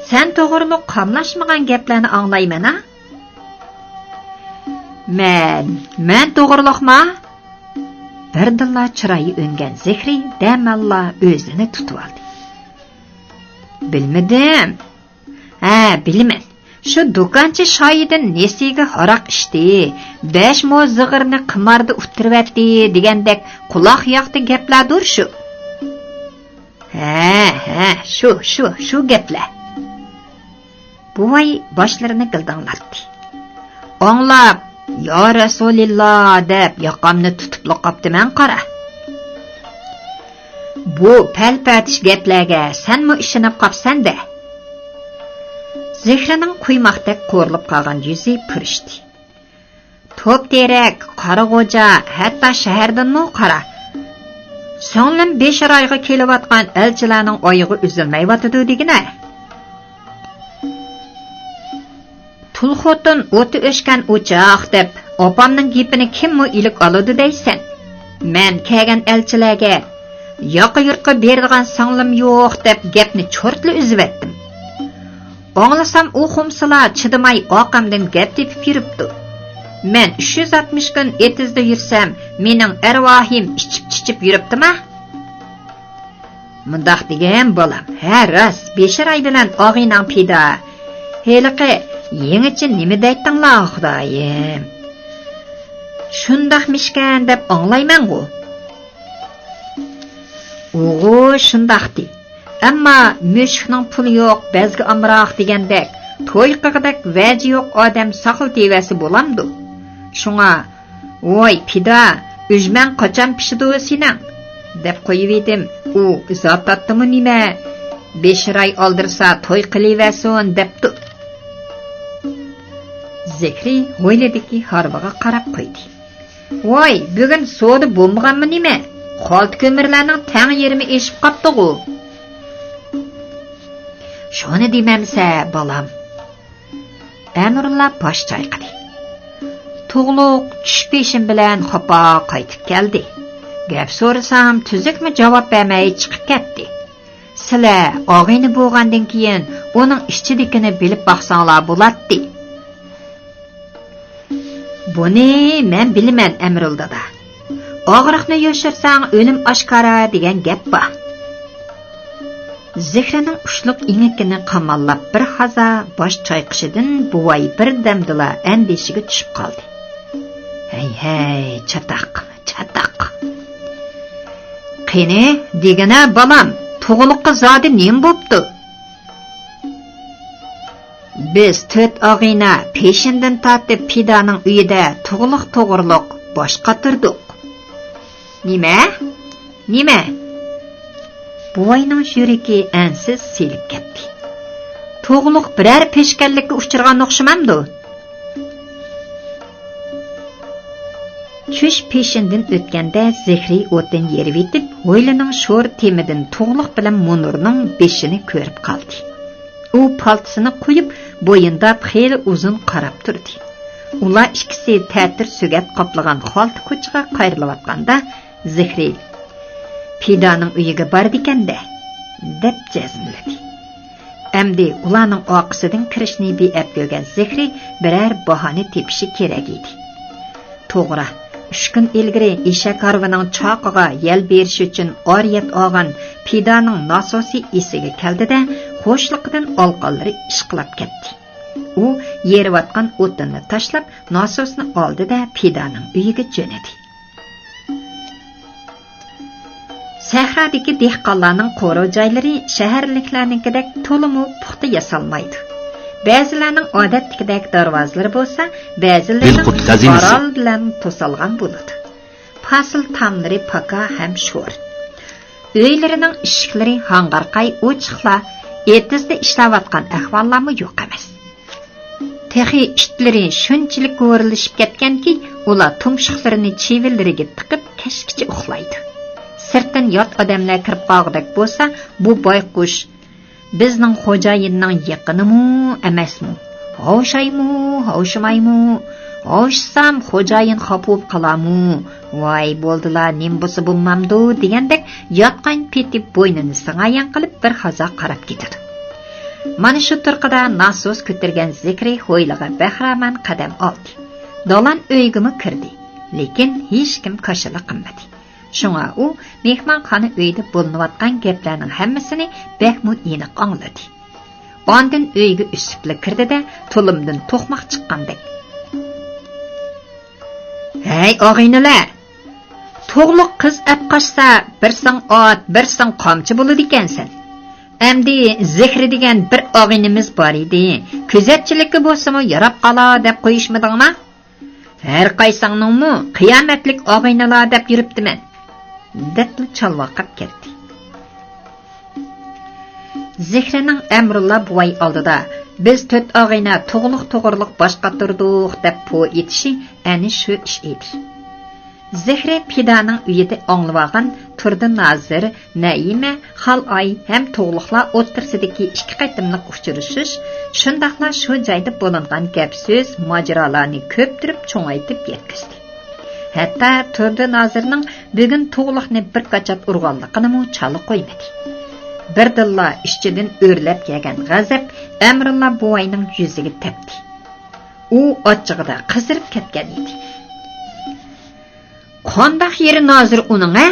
سەن توغرۇلۇق قاملاشمىغان گەپلەرنى ئاڭلايمەن ھە؟ مەن، مەن توغرۇلۇقما؟ بىردىنلا چىرايى ئۆڭگەن زىكرى دەماللا ئۆزىنى تۇتۇۋالدى. بىلمىدىم. ھە، بىلىمەن. شۇ دۇكانچى شايىدىن نېسىگە ھاراق ئىچتى، بەش مو زىغىرنى قىماردا ئۇتتۇرۇۋەتتى دېگەندەك قۇلاق ياقتا گەپلەردۇر شۇ. ھە، ھە، شۇ، شۇ، شۇ گەپلەر. بوۋاي باشلىرىنى گىلدىڭلاتتى. ئاڭلاپ، يا رەسۇلىللا دەپ ياقامنى تۇتۇپلا قاپتىمەن قارا. بۇ پەلپەتىش گەپلەرگە سەنمۇ ئىشىنىپ قاپسەن-دە. زىكرىنىڭ قۇيماقتەك قورۇلۇپ قالغان يۈزى پۈرۈشتى. توپ تېرەك، قارا غوجا، ھەتتا شەھەردىنمۇ قارا. سىڭلىم بېشىرايغا كېلىۋاتقان ئەلچىلەرنىڭ ئايىغى ئۈزۈلمەيۋاتىدۇ دېگىنە. تۇل خوتۇن ئوتى ئۆچكەن ئوچاق دەپ، ئاپامنىڭ گېپىنى كىممۇ ئىلىك ئالىدۇ دەيسەن؟ مەن كەلگەن ئەلچىلەرگە ياقا يۇرتقا بېرىدىغان سىڭلىم يوق دەپ گەپنى چورتلا ئۈزۈۋەتتىم. ئاڭلىسام ئۇ خۇمسىلار چىدىماي ئارقامدىن گەپ تېپىپ يۈرۈپتۇ. مەن ئۈچ يۈز ئاتمىش كۈن ئېتىزدا يۈرسەم، مېنىڭ ئەرۋاھىم ئىچىپ-چىچىپ يۈرۈپتىما؟ مۇنداق دېگىن بالام، ھە راست، بېشىراي بىلەن ئاغىنەڭ پىدا. ھېلىقى يېڭىچە نېمە دەيتتىڭلار خۇدايىم؟ شۇنداقمىشكەن دەپ ئاڭلايمەنغۇ. ئۇغۇ شۇنداقتى. ئەمما مۈشۈكنىڭ پۇلى يوق، بەزگە ئامراق دېگەندەك، توي قىغۇدەك ۋەجى يوق ئادەم ساقلىتىۋەرسە بولامدۇ؟ شۇڭا، ۋاي پىدا، ئۈجمەڭ قاچان پىشىدۇ سېنىڭ؟ دەپ قويۇۋىدىم. ئۇ ئىزا تارتتىمۇ نېمە؟ بېشىراي ئالدىرىسا توي قىلىۋەرسۇن دەپتۇ. زىكرى ھويلىدىكى ھارۋىغا قاراپ قويدى. ۋاي، بۈگۈن سودا بولمىغانمۇ نېمە؟ خالتا كۆمۈرلەرنىڭ تەڭ يېرىمى ئېشىپ قاپتىغۇ. شۇنى دېمەمسە، بالام. ئەمىرۇللا باش چايقىدى. تۇغلۇق چۈش پېشىم بىلەن خاپا قايتىپ كەلدى. گەپ سورىسام، تۈزۈكمۇ جاۋاب بەرمەي چىقىپ كەتتى. سىلەر ئاغىنە بولغاندىن كېيىن ئۇنىڭ ئىچىدىكىنى بىلىپ باقساڭلار بولاتتى. بۇنى مەن بىلىمەن، ئەمىرۇل دادا. ئاغرىقنى يوشۇرساڭ، ئۆلۈم ئاشكارا دېگەن گەپ بار. زىكرىنىڭ ئۇچلۇق ئېڭىكىنى قاماللاپ بىر ھازا باش چايقىشىدىن بوۋاي بىردەمدىلا ئەندىشىگە چۈشۈپ قالدى. ھەي، ھەي، چاتاق، چاتاق. قېنى، دېگىنە، بالام، تۇغلۇققا زادى نېمە بوپتۇ؟ بىز تۆت ئاغىنە پېشىندىن تارتىپ پىدانىڭ ئۆيىدە تۇغلۇق توغرۇلۇق باش قاتۇردۇق. نېمە؟ نېمە؟ بوۋاينىڭ يۈرىكى ئەنسىز سېلىپ كەتتى. تۇغلۇق بىرەر پېشكەللىككە ئۇچرىغان ئوخشىمامدۇ؟ چۈش پېشىندىن ئۆتكەندە زىكرى ئوتتىن يېرىۋېتىپ، ھويلىنىڭ شور تېمىدىن تۇغلۇق بىلەن مۇنۇرنىڭ بېشىنى كۆرۈپ قالدى. ئۇ پالتىسىنى قويۇپ، بويۇنداپ خېلى ئۇزۇن قاراپ تۇردى. ئۇلار ئىككىسى تەتۈر سۆگەت قاپلىغان خالتا كوچىغا قايرىلىۋاتقاندا، زىكرى، پىدانىڭ ئۆيىگە بارىدىكەن-دە. دەپ جەزملىدى. ئەمدى ئۇلارنىڭ ئارقىسىدىن كىرىشنى بىئەپ كۆرگەن زىخرى بىرەر باھانە تېپىشى كېرەك ئىدى. توغرا، ئۈچ كۈن ئىلگىرى ئېشەك ھارۋىنىڭ چاقىغا يەل بېرىش ئۈچۈن ئارىيەت ئالغان پىدانىڭ ناسوسى ئېسىگە كەلدى-دە، خۇشلۇقىدىن ئالىقانلىرى ئىشقىلاپ كەتتى. ئۇ يېرىۋاتقان ئوتۇننى تاشلاپ، ناسوسنى ئالدى-دە، پىدانىڭ ئۆيىگە جۆنىدى. سەھرادىكى دېھقانلارنىڭ قورۇ جايلىرى شەھەرلىكلەرنىڭكىدەك تولىمۇ پۇختا ياسالمايدۇ. بەزىلەرنىڭ ئادەتتىكىدەك دەرۋازىلىرى بولسا، بەزىلىرىنىڭ بىلقۇت خەزىنىسى. قورال بىلەن توسالغان بولىدۇ. پاسىل تاملىرى پاكا ھەم شور. ئۆيلىرىنىڭ ئىشىكلىرى ھاڭغارقاي ئوچۇقلا، ئېتىزدا ئىشلەۋاتقان ئەھۋاللارمۇ يوق ئەمەس. تېخى ئىتلىرى شۇنچىلىك ھورلىشىپ كەتكەنكى، ئۇلار تۇمشۇقلىرىنى چىۋىنلىرىگە تىقىپ، كەچكىچە ئۇخلايدۇ. سىرتتىن يات ئادەملەر كىرىپ قالغۇدەك بولسا، بۇ بايقۇش بىزنىڭ خوجايىننىڭ يېقىنىمۇ ئەمەسمۇ؟ ھاۋشايمۇ، ھاۋشىمايمۇ؟ ھاۋشىسام، خوجايىن خاپا بولۇپ قالارمۇ؟ ۋاي، بولدىلا، نېمە بولسا بولمامدۇ دېگەندەك ياتقان پېتى بوينىنى سىڭايان قىلىپ بىر ھازا قاراپ كېتىدۇ. مانا شۇ تۇرقىدا ناسوس كۆتۈرگەن زىكرى ھويلىغا بەخىرامان قەدەم ئالدى. دالان ئۆيگىمۇ كىردى، لېكىن ھېچكىم كاشىلا قىلمىدى. شۇڭا ئۇ مېھمانخانا ئۆيىدە بولۇنۇۋاتقان گەپلەرنىڭ ھەممىسىنى بەكمۇ ئېنىق ئاڭلىدى. ئاندىن ئۆيگە ئۈسۈپلا كىردى-دە، تۇلۇمدىن توقماق چىققاندەك: «ھەي، ئاغىنىلەر! تۇغلۇق قىز ئەپ قاچسا، بىرسىڭ ئات، بىرسىڭ قامچا بولىدىكەنسەن. ئەمدى زىخرى دېگەن بىر ئاغىنىمىز بار ئىدى. كۆزەتچىلىككە بولسىمۇ ياراپ قالار دەپ قويۇشمىدىڭما؟ ھەر قايسىڭنىڭمۇ قىيامەتلىك ئاغىنىلار دەپ يۈرۈپتىمەن.» دەپلا چالۋاقاپ كەتتى. زىخرىنىڭ ئەمرۇللا بوۋاي ئالدىدا «بىز تۆت ئاغىنە تۇغلۇق توغرىلىق باش قاتۇردۇق» دەپ پو ئېتىشى ئەنە شۇ ئىش ئىدى. زىخرى پىدانىڭ ئۆيىدە ئاڭلىۋالغان تۇردى نازىر، نەئىمە، خالئاي ھەم تۇغلۇقلار ئوتتۇرىسىدىكى ئىككى قېتىملىق ئۇچرىشىش، شۇنداقلا شۇ جايدا بولۇنغان گەپ-سۆز، ماجىرالارنى كۆپتۈرۈپ چوڭايتىپ يەتكۈزدى. ھەتتا تۇردى نازىرنىڭ بۈگۈن تۇغلۇقنى بىر كاچات ئۇرغانلىقىنىمۇ چالا قويمىدى. بىردىنلا ئىچىدىن ئۆرلەپ كەلگەن غەزەپ ئەمرۇللا بوۋاينىڭ يۈزىگە تەپتى. ئۇ ئاچچىقىدا قىزىرىپ كەتكەن ئىدى. «قانداق يېرى نازىر ئۇنىڭ، ھە؟»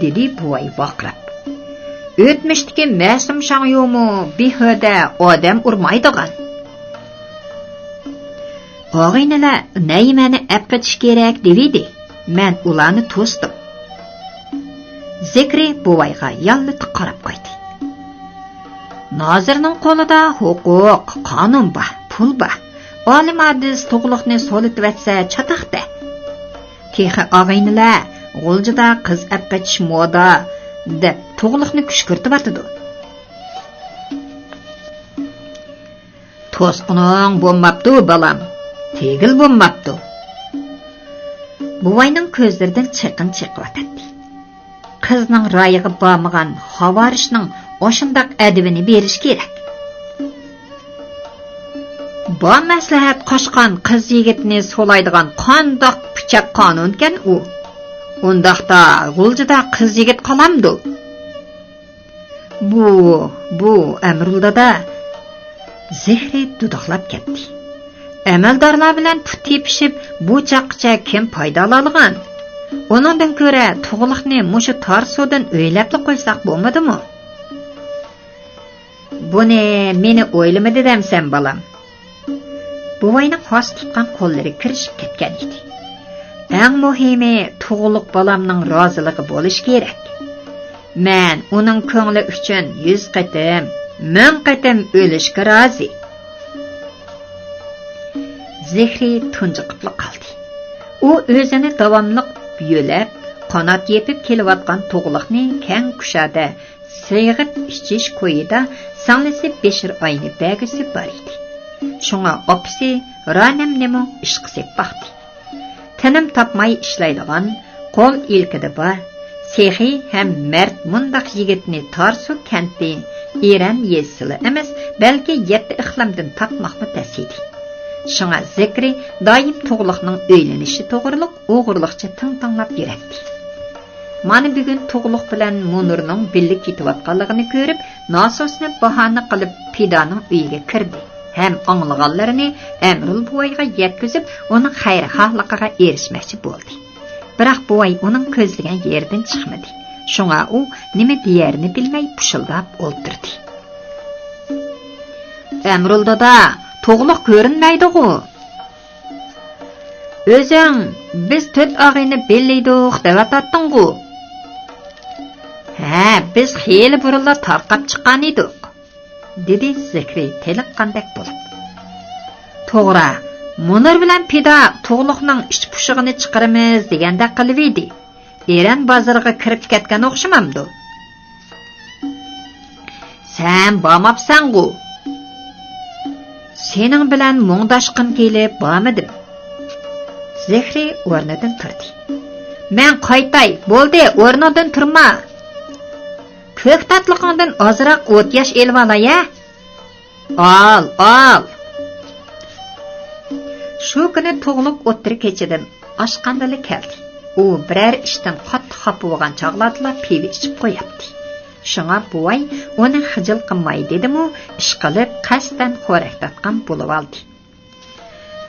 دېدى بوۋاي ۋارقىراپ. «ئۆتمۈشتىكى مەسۇم شاڭيۇمۇ بىھۇدە ئادەم ئۇرمايدىغان.» «ئاغىنىلەر نەيمەنى ئەپ قېچىش كېرەك دېۋىدى، مەن ئۇلارنى توستۇم.» زىكرى بوۋايغا ياللىتىپ قاراپ قويدى. «نازىرنىڭ قولىدا ھوقۇق، قانۇن بار، پۇل بار. ئالىم ئادىز تۇغلۇقنى سولىتىۋەتسە چاتاق-دە. تېخى ئاغىنىلەر، غۇلجىدا قىز ئەپ قېچىش مودا، دەپ تۇغلۇقنى كۈشكۈرتۈۋاتىدۇ.» «توسقىنىڭ بولماپتۇ، بالام، تېگىل بولماپتۇ.» بوۋاينىڭ كۆزلىرىدىن چېقىن چېقىۋاتاتتى. قىزنىڭ رايىغا بارمىغان خاۋارىشنىڭ ئاشۇنداق ئەدىپىنى بېرىش كېرەك. بار مەسلىھەت قاچقان قىز يىگىتنى سولايدىغان قانداق پۇچاق قانۇنكەن ئۇ؟ ئۇنداقتا غۇلجىدا قىز يىگىت قالامدۇ؟ بۇ، بۇ، ئەمرۇل دادا! زىخرى دۇدۇقلاپ كەتتى. ئەمەلدارلار بىلەن پۇت تېپىشىپ، بۇ چاغقىچە كىم پايدالانغان؟ ئۇنىڭدىن كۆرە، تۇغلۇقنى مۇشۇ تار سۇدىن ئۆيلەپلا قويساق بولمىدىمۇ؟ بۇنى مېنى ئويلىمىدى دەمسەن، بالام؟ بوۋاينىڭ خاس تۇتقان قوللىرى كىرىشىپ كەتكەن ئىدى. ئەڭ مۇھىمى، تۇغلۇق بالامنىڭ رازىلىقى بولۇشى كېرەك. مەن ئۇنىڭ كۆڭلى ئۈچۈن يۈز قېتىم، مىڭ قېتىم ئۆلۈشكە رازى. زىخرى تۇنجۇقۇپلا قالدى. ئۇ ئۆزىنى داۋاملىق يۆلەپ، قانات يېپىپ كېلىۋاتقان تۇغلۇقنى كەڭ كۇشادە سېغىپ ئىچىش كويىدا سىڭلىسى بېشىر ئاينى بەگۈسى بار ئىدى. شۇڭا ئاپىسى رانەمنىمۇ ئىشقا سېلىپ باقتى. تىنىم تاپماي ئىشلەيدىغان، قول ئىلكىدە بار، سېخىي ھەم مەرد مۇنداق يىگىتنى تارسۇ كەنتى ئېرەن يېزىسىلا ئەمەس، بەلكى يەتتە ئىقلىمدىن تاپماقمۇ تەس ئىدى. شۇڭا زىكرى دائىم تۇغلۇقنىڭ ئۆيلىنىشى توغرۇلۇق ئوغرىلىقچە تىڭ تىڭلاپ يۈرەتتى. مانا بۈگۈن تۇغلۇق بىلەن مۇنۇرنىڭ بىللە كېتىۋاتقانلىقىنى كۆرۈپ، ناسوسنى باھانە قىلىپ پىدانىڭ ئۆيىگە كىردى ھەم ئاڭلىغانلىرىنى ئەمرۇل بوۋايغا يەتكۈزۈپ، ئۇنىڭ خەيرخاھلىقىغا ئېرىشمەكچى بولدى. بىراق بوۋاي ئۇنىڭ كۆزلىگەن يېرىدىن چىقمىدى. شۇڭا ئۇ نېمە دېيەرىنى بىلمەي پۇشۇلداپ ئولتۇردى. ئەمرۇل دادا، تۇغلۇق كۆرۈنمەيدىغۇ؟ ئۆزۈڭ، بىز تۆت ئاغىنە بىللە ئىدۇق دەۋاتاتتىڭغۇ؟ ھە، بىز خېلى بۇرۇنلا تارقاپ چىققان ئىدۇق، دېدى زىكرى تېلىققاندەك بولۇپ. توغرا، مۇنۇر بىلەن پىدا تۇغلۇقنىڭ ئىچ پۇشۇقىنى چىقىرىمىز دېگەندەك قىلىۋىدى. ئېرەن بازىرىغا كىرىپ كەتكەن ئوخشىمامدۇ؟ سەن بارماپسەنغۇ؟ سېنىڭ بىلەن مۇڭداشقۇم كېلىپ بارمىدىم. زىكرى ئورنىدىن تۇردى. مەن قايتاي، بولدى، ئورنۇڭدىن تۇرما. كۆكتاتلىقىڭدىن ئازراق ئوت ياش ئېلىۋالاي ھە. ئال، ئال! شۇ كۈنى تۇغلۇق ئوتتۇرا كېچىدىن ئاشخانىدىلا كەلدى. ئۇ بىرەر ئىشتىن قاتتىق خاپا بولغان چاغلاردىلا پىۋا ئىچىپ قوياتتى. شۇڭا بوۋاي ئۇنى خىجىل قىلماي دېدىمۇ، ئىشقىلىپ قەستەن خورەك تارتقان بولۇۋالدى.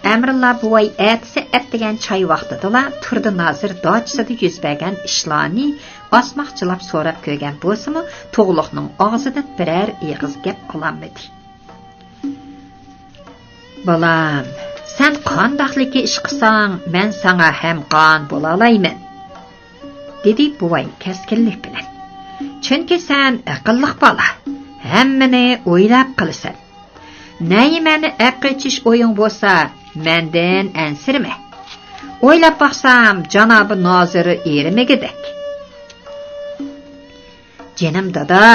ئەمرۇللا بوۋاي ئەتىسى ئەتىگەن چاي ۋاقتىدىلا تۇردى نازىر داچىسىدا يۈز بەرگەن ئىشلارنى ئاسماقچىلاپ سوراپ كۆرگەن بولسىمۇ، تۇغلۇقنىڭ ئاغزىدىن بىرەر ئېغىز گەپ ئالالمىدى. بالام، سەن قانداقلىكى ئىش قىلساڭ، مەن ساڭا ھەمقان بولالايمەن، دېدى بوۋاي كەسكىنلىك بىلەن. چۈنكى سەن ئەقىللىق بالا، ھەممىنى ئويلاپ قىلىسەن. نەيىمەنى ئەپ قېچىش ئويۇڭ بولسا، مەندىن ئەنسىرىمە. ئويلاپ باقسام، جانابى نازىر ئېرىمىگۈدەك. جېنىم دادا،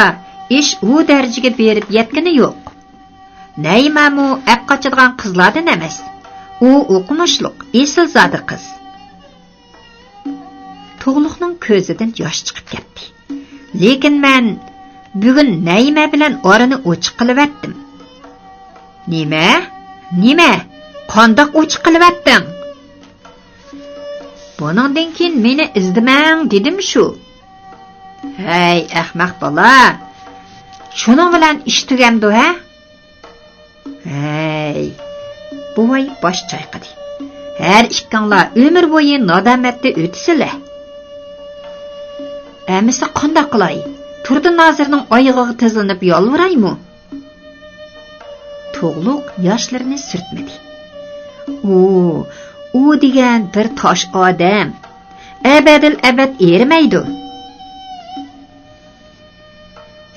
ئىش ئۇ دەرىجىگە بېرىپ يەتكىنى يوق. نەيىمەمۇ ئەپ قاچىدىغان قىزلاردىن ئەمەس. ئۇ ئوقۇمۇشلۇق، ئېسىلزادە قىز. تۇغلۇقنىڭ كۆزىدىن ياش چىقىپ كەتتى. لېكىن مەن بۈگۈن نەيىمە بىلەن ئارىنى ئوچۇق قىلىۋەتتىم. نېمە؟ نېمە؟ قانداق ئوچۇق قىلىۋەتتىڭ؟ بۇنىڭدىن كېيىن مېنى ئىزدىمەڭ دېدىم شۇ. ھەي، ئەخمەق بالا! شۇنىڭ بىلەن ئىش تۈگەمدۇ ھە؟ ھەي! بوۋاي باش چايقىدى. ھەر ئىككىڭلار ئۆمۈر بويى نادامەتتە ئۆتىسىلە. ئەمىسە قانداق قىلاي؟ تۇردى نازىرنىڭ ئايىغىغا تىزلىنىپ يالۋۇرايمۇ؟ تۇغلۇق ياشلىرىنى سۈرتمىدى. ئۇ، ئۇ دېگەن بىر تاش ئادەم. ئەبەدىل ئەبەد ئېرىمەيدۇ.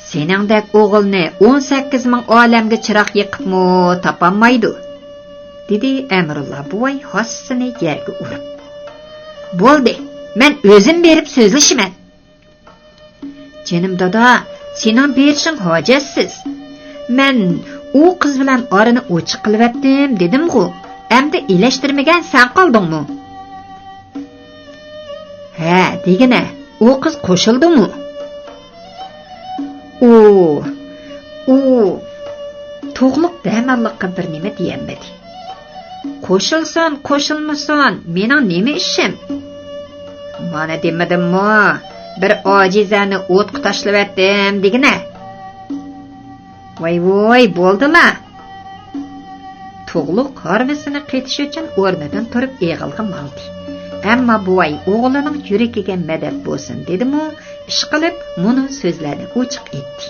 سېنىڭدەك ئوغۇلنى ئون سەككىز مىڭ ئالەمگە چىراغ يېقىپمۇ تاپالمايدۇ، دېدى ئەمرۇللا بوۋاي ھاسىسىنى يەرگە ئۇرۇپ. بولدى، مەن ئۆزۈم بېرىپ سۆزلىشىمەن. جېنىم دادا، سېنىڭ بېرىشىڭ ھاجەتسىز. مەن ئۇ قىز بىلەن ئارىنى ئوچۇق قىلىۋەتتىم دېدىمغۇ، ئەمدى ئېلەشتۈرمىگەن سەن قالدىڭمۇ؟ ھە، دېگىنە، ئۇ قىز قوشۇلدىمۇ؟ ئۇ، ئۇ، تۇغلۇق بىئەماللىققا بىر نېمە دېيەلمىدى. قوشۇلسۇن، قوشۇلمىسۇن، مېنىڭ نېمە ئىشىم؟ مانا دېمىدىممۇ، بىر ئاجىزەنى ئوتقا تاشلىۋەتتىم دېگىنە. ۋاي ۋوي، بولدىلا! تۇغلۇق ھارۋىسىنى قېتىش ئۈچۈن ئورنىدىن تۇرۇپ ئېغىلغا ماڭدى. ئەمما بوۋاي ئوغلىنىڭ يۈرىكىگە مەدەت بولسۇن دېدىمۇ، ئىشقىلىپ مۇنۇ سۆزلەرنى ئوچۇق ئېيتتى.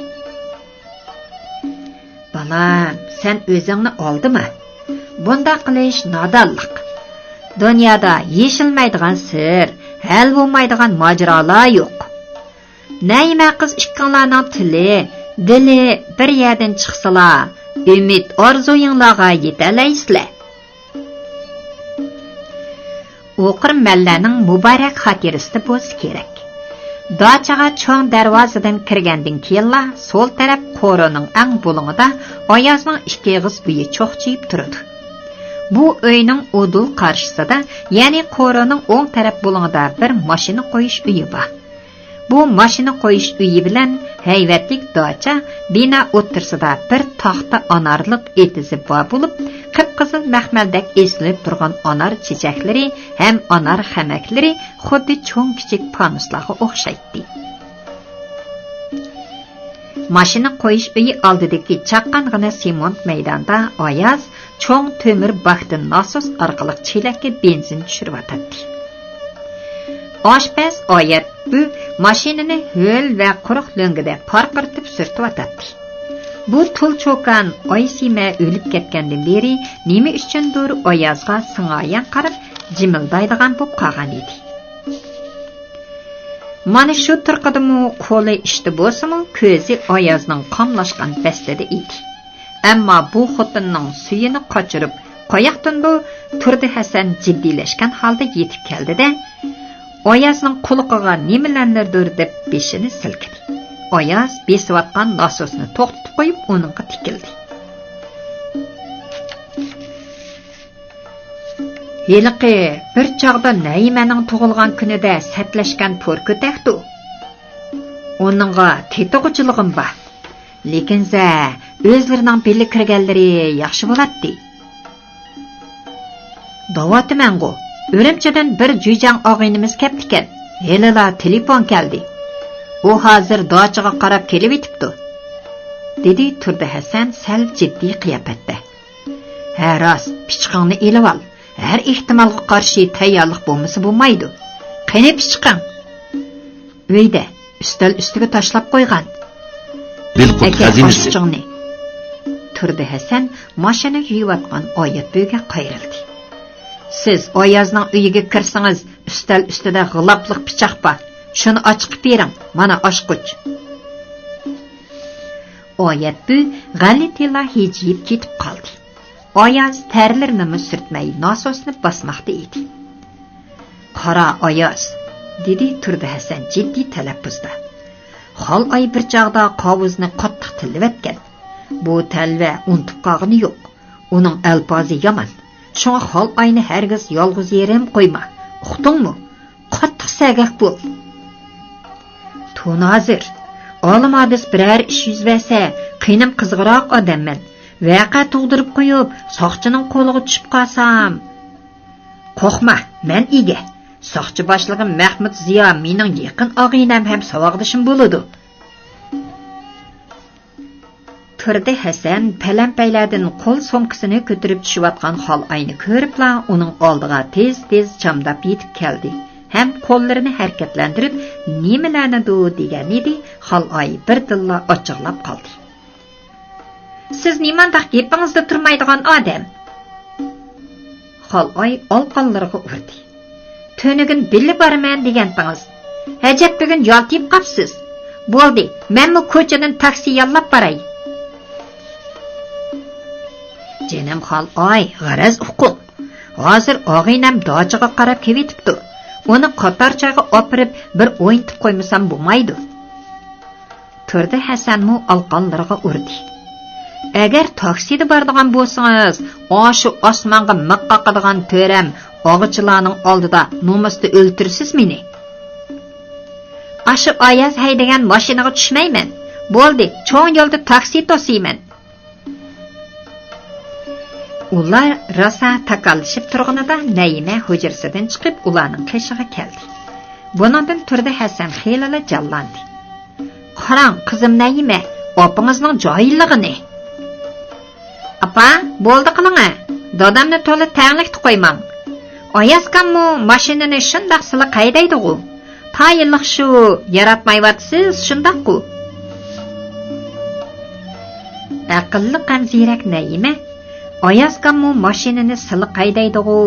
بالام، سەن ئۆزۈڭنى ئالدىما. بۇنداق قىلىش نادانلىق. دۇنيادا يېشىلمەيدىغان سىر، ھەل بولمايدىغان ماجىرالار يوق. نەيىمە قىز ئىككىڭلارنىڭ تىلى، دىلى بىر يەردىن چىقسىلا، ئۈمىد ئارزۇيۇڭلارغا يېتەلەيسىلەر. ئوقۇرمەنلەرنىڭ مۇبارەك خاتىرىسىدە بولسا كېرەك. داچىغا چوڭ دەرۋازىدىن كىرگەندىن كېيىنلا سول تەرەپ قورۇنىڭ ئەڭ بۇلۇڭىدا ئايازنىڭ ئىككى ئېغىز ئۆيى چوقچىيىپ تۇرىدۇ. بۇ ئۆينىڭ ئۇدۇل قارشىسىدا، يەنى قورۇنىڭ ئوڭ تەرەپ بۇلۇڭىدا بىر ماشىنا قويۇش ئۆيى بار. بۇ ماشىنا قويۇش ئۆيى بىلەن ھەيۋەتلىك داچا بىنا ئوتتۇرىسىدا بىر تاختا ئانارلىق ئېتىزى بار بولۇپ، قىپقىزىل مەخمەلدەك ئېسىلىپ تۇرغان ئانار چېچەكلىرى ھەم ئانار خەمەكلىرى خۇددى چوڭ-كىچىك پانۇسلارغا ئوخشايتتى. ماشىنا قويۇش ئۆيى ئالدىدىكى چاققانغىنە سېمونت مەيداندا ئاياز چوڭ تۆمۈر باكتىن ناسوس ئارقىلىق چېلەككە بېنزىن چۈشۈرۈۋاتاتتى. ئاشپەز ئايەت بۈ ماشىنىنى ھۆل ۋە قۇرۇق لۆڭگىدە پارقىرىتىپ سۈرتۈۋاتاتتى. بۇ تۇل چوكان ئايسىمە ئۆلۈپ كەتكەندىن بېرى نېمە ئۈچۈندۇر ئايازغا سىڭايان قاراپ جىمىلدايدىغان بولۇپ قالغان ئىدى. مانا شۇ تۇرقىدىمۇ قولى ئىشتا بولسىمۇ، كۆزى ئايازنىڭ قاملاشقان بەستىدە ئىدى. ئەمما بۇ خوتۇننىڭ سۈيىنى قاچۇرۇپ قاياقتىندۇ تۇردى ھەسەن جىددىيلەشكەن ھالدا يېتىپ كەلدى-دە، ئايازنىڭ قۇلىقىغا نېمىلەرنىدۇر دەپ بېشىنى سىلكىدى. ئاياز بېسىۋاتقان ناسوسنى توختىتىپ قويۇپ، ئۇنىڭغا تىكىلدى. ھېلىقى بىر چاغدا نەيىمەنىڭ تۇغۇلغان كۈنىدە سەتلەشكەن پور كۆتەكتۇ. ئۇنىڭغا تېتىغۇچىلىقىم بار. لېكىنزە ئۆزلىرىنىڭ بىللە كىرگەنلىرى ياخشى بولاتتى. دەۋاتىمەنغۇ، ئۈرۈمچىدىن بىر جۈيجاڭ ئاغىنىمىز كەپتىكەن. ھېلىلا تېلېفون كەلدى. ئۇ ھازىر داچىغا قاراپ كېلىۋېتىپتۇ، دېدى تۇردى ھەسەن سەل جىددىي قىياپەتتە. ھە راست، پىچىقىڭنى ئېلىۋال. ھەر ئېھتىمالغا قارشى تەييارلىق بولمىسا بولمايدۇ. قېنى پىچىقىڭ؟ ئۆيدە، ئۈستەل ئۈستىگە تاشلاپ قويغان. بىلقۇت ئەكە، خەزىنىسى. ئاچ پىچىقىڭنى. تۇردى ھەسەن ماشىنا يۇيۇۋاتقان ئايەت بۈگە قايرىلدى. سىز ئايازنىڭ ئۆيىگە كىرسىڭىز، ئۈستەل ئۈستىدە غىلاپلىق پىچاق بار. شۇنى ئاچىقىپ بېرىڭ، مانا ئاچقۇچ. ئايەت بۈ غەلىتىلا ھىجىيىپ كېتىپ قالدى. ئاياز تەرلىرىنىمۇ سۈرتمەي ناسوسنى باسماقتا ئىدى. قارا ئاياز، دېدى تۇردى ھەسەن جىددىي تەلەپپۇزدا. خالئاي بىر چاغدا قاۋۇزنى قاتتىق تىللىۋەتكەن. بۇ تەلۋە ئۇنتۇپ قالغىنى يوق. ئۇنىڭ ئەلپازى يامان. شۇڭا خالئاينى ھەرگىز يالغۇز يېرىم قويما. ئۇقتۇڭمۇ؟ قاتتىق سەگەك بول. تۇنازىر، ئالىم ھادىس بىرەر ئىش يۈز بەرسە، قېنىم قىزغىراق ئادەممەن. ۋەقە تۇغدۇرۇپ قويۇپ، ساقچىنىڭ قولىغا چۈشۈپ قالسام. قورقما، مەن ئىگە. ساقچى باشلىقى مەخمۇت زىيا مېنىڭ يېقىن ئاغىنەم ھەم ساۋاقدىشىم بولىدۇ. تۇردى ھەسەن پەلەمپەيلەردىن قول سومكىسىنى كۆتۈرۈپ چۈشۈۋاتقان خالئاينى كۆرۈپلا، ئۇنىڭ ئالدىغا تېز-تېز چامداپ يېتىپ كەلدى ھەم قوللىرىنى ھەرىكەتلەندۈرۈپ، نېمىلەرنىدۇ دېگەنىدى، خالئاي بىردىنلا ئاچچىقلاپ قالدى. سىز نېمانداق گېپىڭىزدە تۇرمايدىغان ئادەم؟ خالئاي ئالقانلىرىغا ئۇردى. تۈنۈگۈن بىللە بارىمەن دېگەنتىڭىز. ئەجەب بۈگۈن يالتىيىپ قاپسىز. بولدى، مەنمۇ كوچىدىن تاكسى ياللاپ باراي. جېنىم خالئاي، غەرەز ئۇقۇڭ. ھازىر ئاغىنەم داچىغا قاراپ كېلىۋېتىپتۇ. ئۇنى قاتارچايغا ئاپىرىپ بىر ئوينىتىپ قويمىسام بولمايدۇ. تۇردى ھەسەنمۇ ئالقانلىرىغا ئۇردى. ئەگەر تاكسىدا بارىدىغان بولسىڭىز، ئاشۇ ئاسمانغا مىخ قاقىدىغان تۆرەم ئاغىچىلارنىڭ ئالدىدا نومۇستا ئۆلتۈرىسىز مېنى. ئاشۇ ئاياز ھەيدىگەن ماشىنىغا چۈشمەيمەن. بولدى، چوڭ يولدا تاكسى توسۇيمەن. ئۇلار راسا تاكاللىشىپ تۇرغىنىدا نەيىمە ھۇجرىسىدىن چىقىپ ئۇلارنىڭ قېشىغا كەلدى. بۇنىڭدىن تۇردى ھەسەن خېلىلا جانلاندى. قاراڭ، قىزىم نەيىمە، ئاپىڭىزنىڭ جاھىللىقىنى. ئاپا، بولدى قىلىڭە، دادامنى تولا تەڭلىكتە قويماڭ. ئايازكاممۇ ماشىنىنى شۇنداق سىلىق ھەيدەيدىغۇ. تايىنلىق شۇ، ياراتمايۋاتىسىز، شۇنداققۇ. ئەقىللىق ھەم زېرەك نەيىمە، ئايازكاممۇ ماشىنىنى سىلىق ھەيدەيدىغۇ،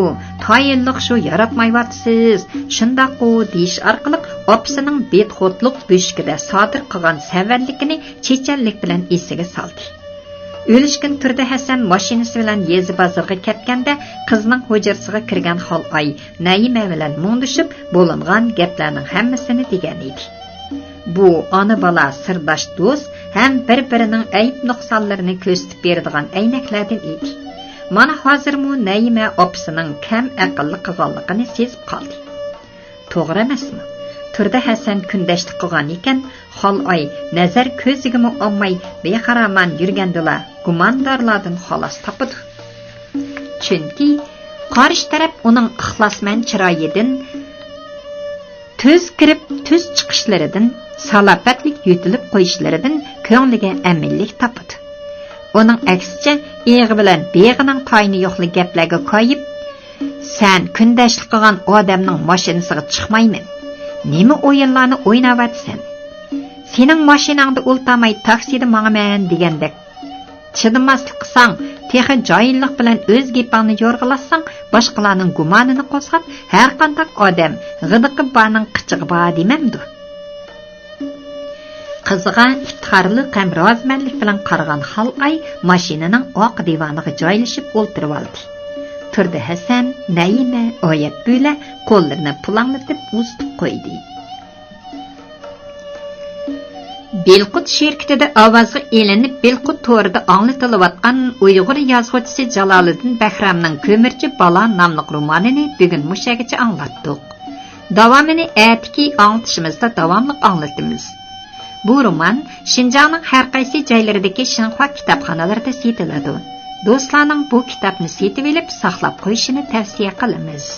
تايىنلىق شۇ، ياراتمايۋاتىسىز، شۇنداققۇ دېيىش ئارقىلىق ئاپىسىنىڭ بىدخوتلۇق بۆشۈكىدە سادىر قىلغان سەۋەنلىكىنى چېچەنلىك بىلەن ئېسىگە سالدى. ئۆلۈشكۈن تۇردى ھەسەن ماشىنىسى بىلەن يېزا بازىرىغا كەتكەندە، قىزنىڭ ھۇجرىسىغا كىرگەن خالئاي نەيىمە بىلەن مۇڭدىشىپ، بولۇنغان گەپلەرنىڭ ھەممىسىنى دېگەن ئىدى. بۇ ئانا-بالا سىرداش دوست ھەم بىر-بىرىنىڭ ئەيىب-نۇقسانلىرىنى كۆرسىتىپ بېرىدىغان ئەينەكلەردىن ئىدى. مانا ھازىرمۇ نەيىمە ئاپىسىنىڭ كەم ئەقىللىق قىلغانلىقىنى سېزىپ قالدى. توغرا ئەمەسمۇ؟ تۇردى ھەسەن كۈندەشلىك قىلغان ئىكەن، خالئاي نەزەر كۆزىگىمۇ ئالماي بىخارامان يۈرگەندىلا گۇماندارلاردىن خالاس تاپىدۇ. چۈنكى قارشى تەرەپ ئۇنىڭ ئىخلاسمەن چىرايىدىن، تۈز كىرىپ تۈز چىقىشلىرىدىن، سالاپەتلىك يۆتىلىپ قويۇشلىرىدىن كۆڭلىگە ئەمىنلىك تاپىدۇ. ئۇنىڭ ئەكسىچە، ئېغى بىلەن بېغىنىڭ تايىنى يوقلۇق گەپلەرگە كايىپ، سەن كۈندەشلىك قىلغان ئادەمنىڭ ماشىنىسىغا چىقمايمەن. نېمە ئويۇنلارنى ئويناۋاتىسەن؟ سېنىڭ ماشىناڭدا ئولتۇرماي تاكسىدا ماڭىمەن دېگەندەك. چىدىماسلىق قىلساڭ، تېخى جاھىللىق بىلەن ئۆز گېپىڭنى يورغىلاتساڭ، باشقىلارنىڭ گۇمانىنى قوزغاپ، ھەرقانداق ئادەم غىدىقى بارنىڭ قىچىقى بار دېمەمدۇ؟ قىزىغا ئىپتىخارلىق ھەم رازىمەنلىك بىلەن قارىغان خالئاي ماشىنىنىڭ ئارقا دىۋانىغا جايلىشىپ ئولتۇرۇۋالدى. تۇردى ھەسەن، نەيىمە، ئايەت بۆلە قوللىرىنى پۇلاڭلىتىپ ئۇزىتىپ قويدى. بىلقۇت شىركىتىدە ئاۋازغا ئېلىنىپ، بىلقۇت تورىدا ئاڭلىتىلىۋاتقان ئۇيغۇر يازغۇچىسى جالالىدىن بەھرامنىڭ كۆمۈرچى بالا ناملىق رومانىنى بۈگۈن مۇشەگىچە ئاڭلاتتۇق. داۋامىنى ئەتىكى ئاڭلىتىشىمىزدا داۋاملىق ئاڭلىتىمىز. بۇ رومان شىنجاڭنىڭ ھەر قايسى جايلىرىدىكى شىنخۇا كىتابخانىلىرىدا سېتىلىدۇ. دوستلارنىڭ بۇ كىتابنى سېتىۋېلىپ ساقلاپ قويۇشىنى تەۋسىيە قىلىمىز.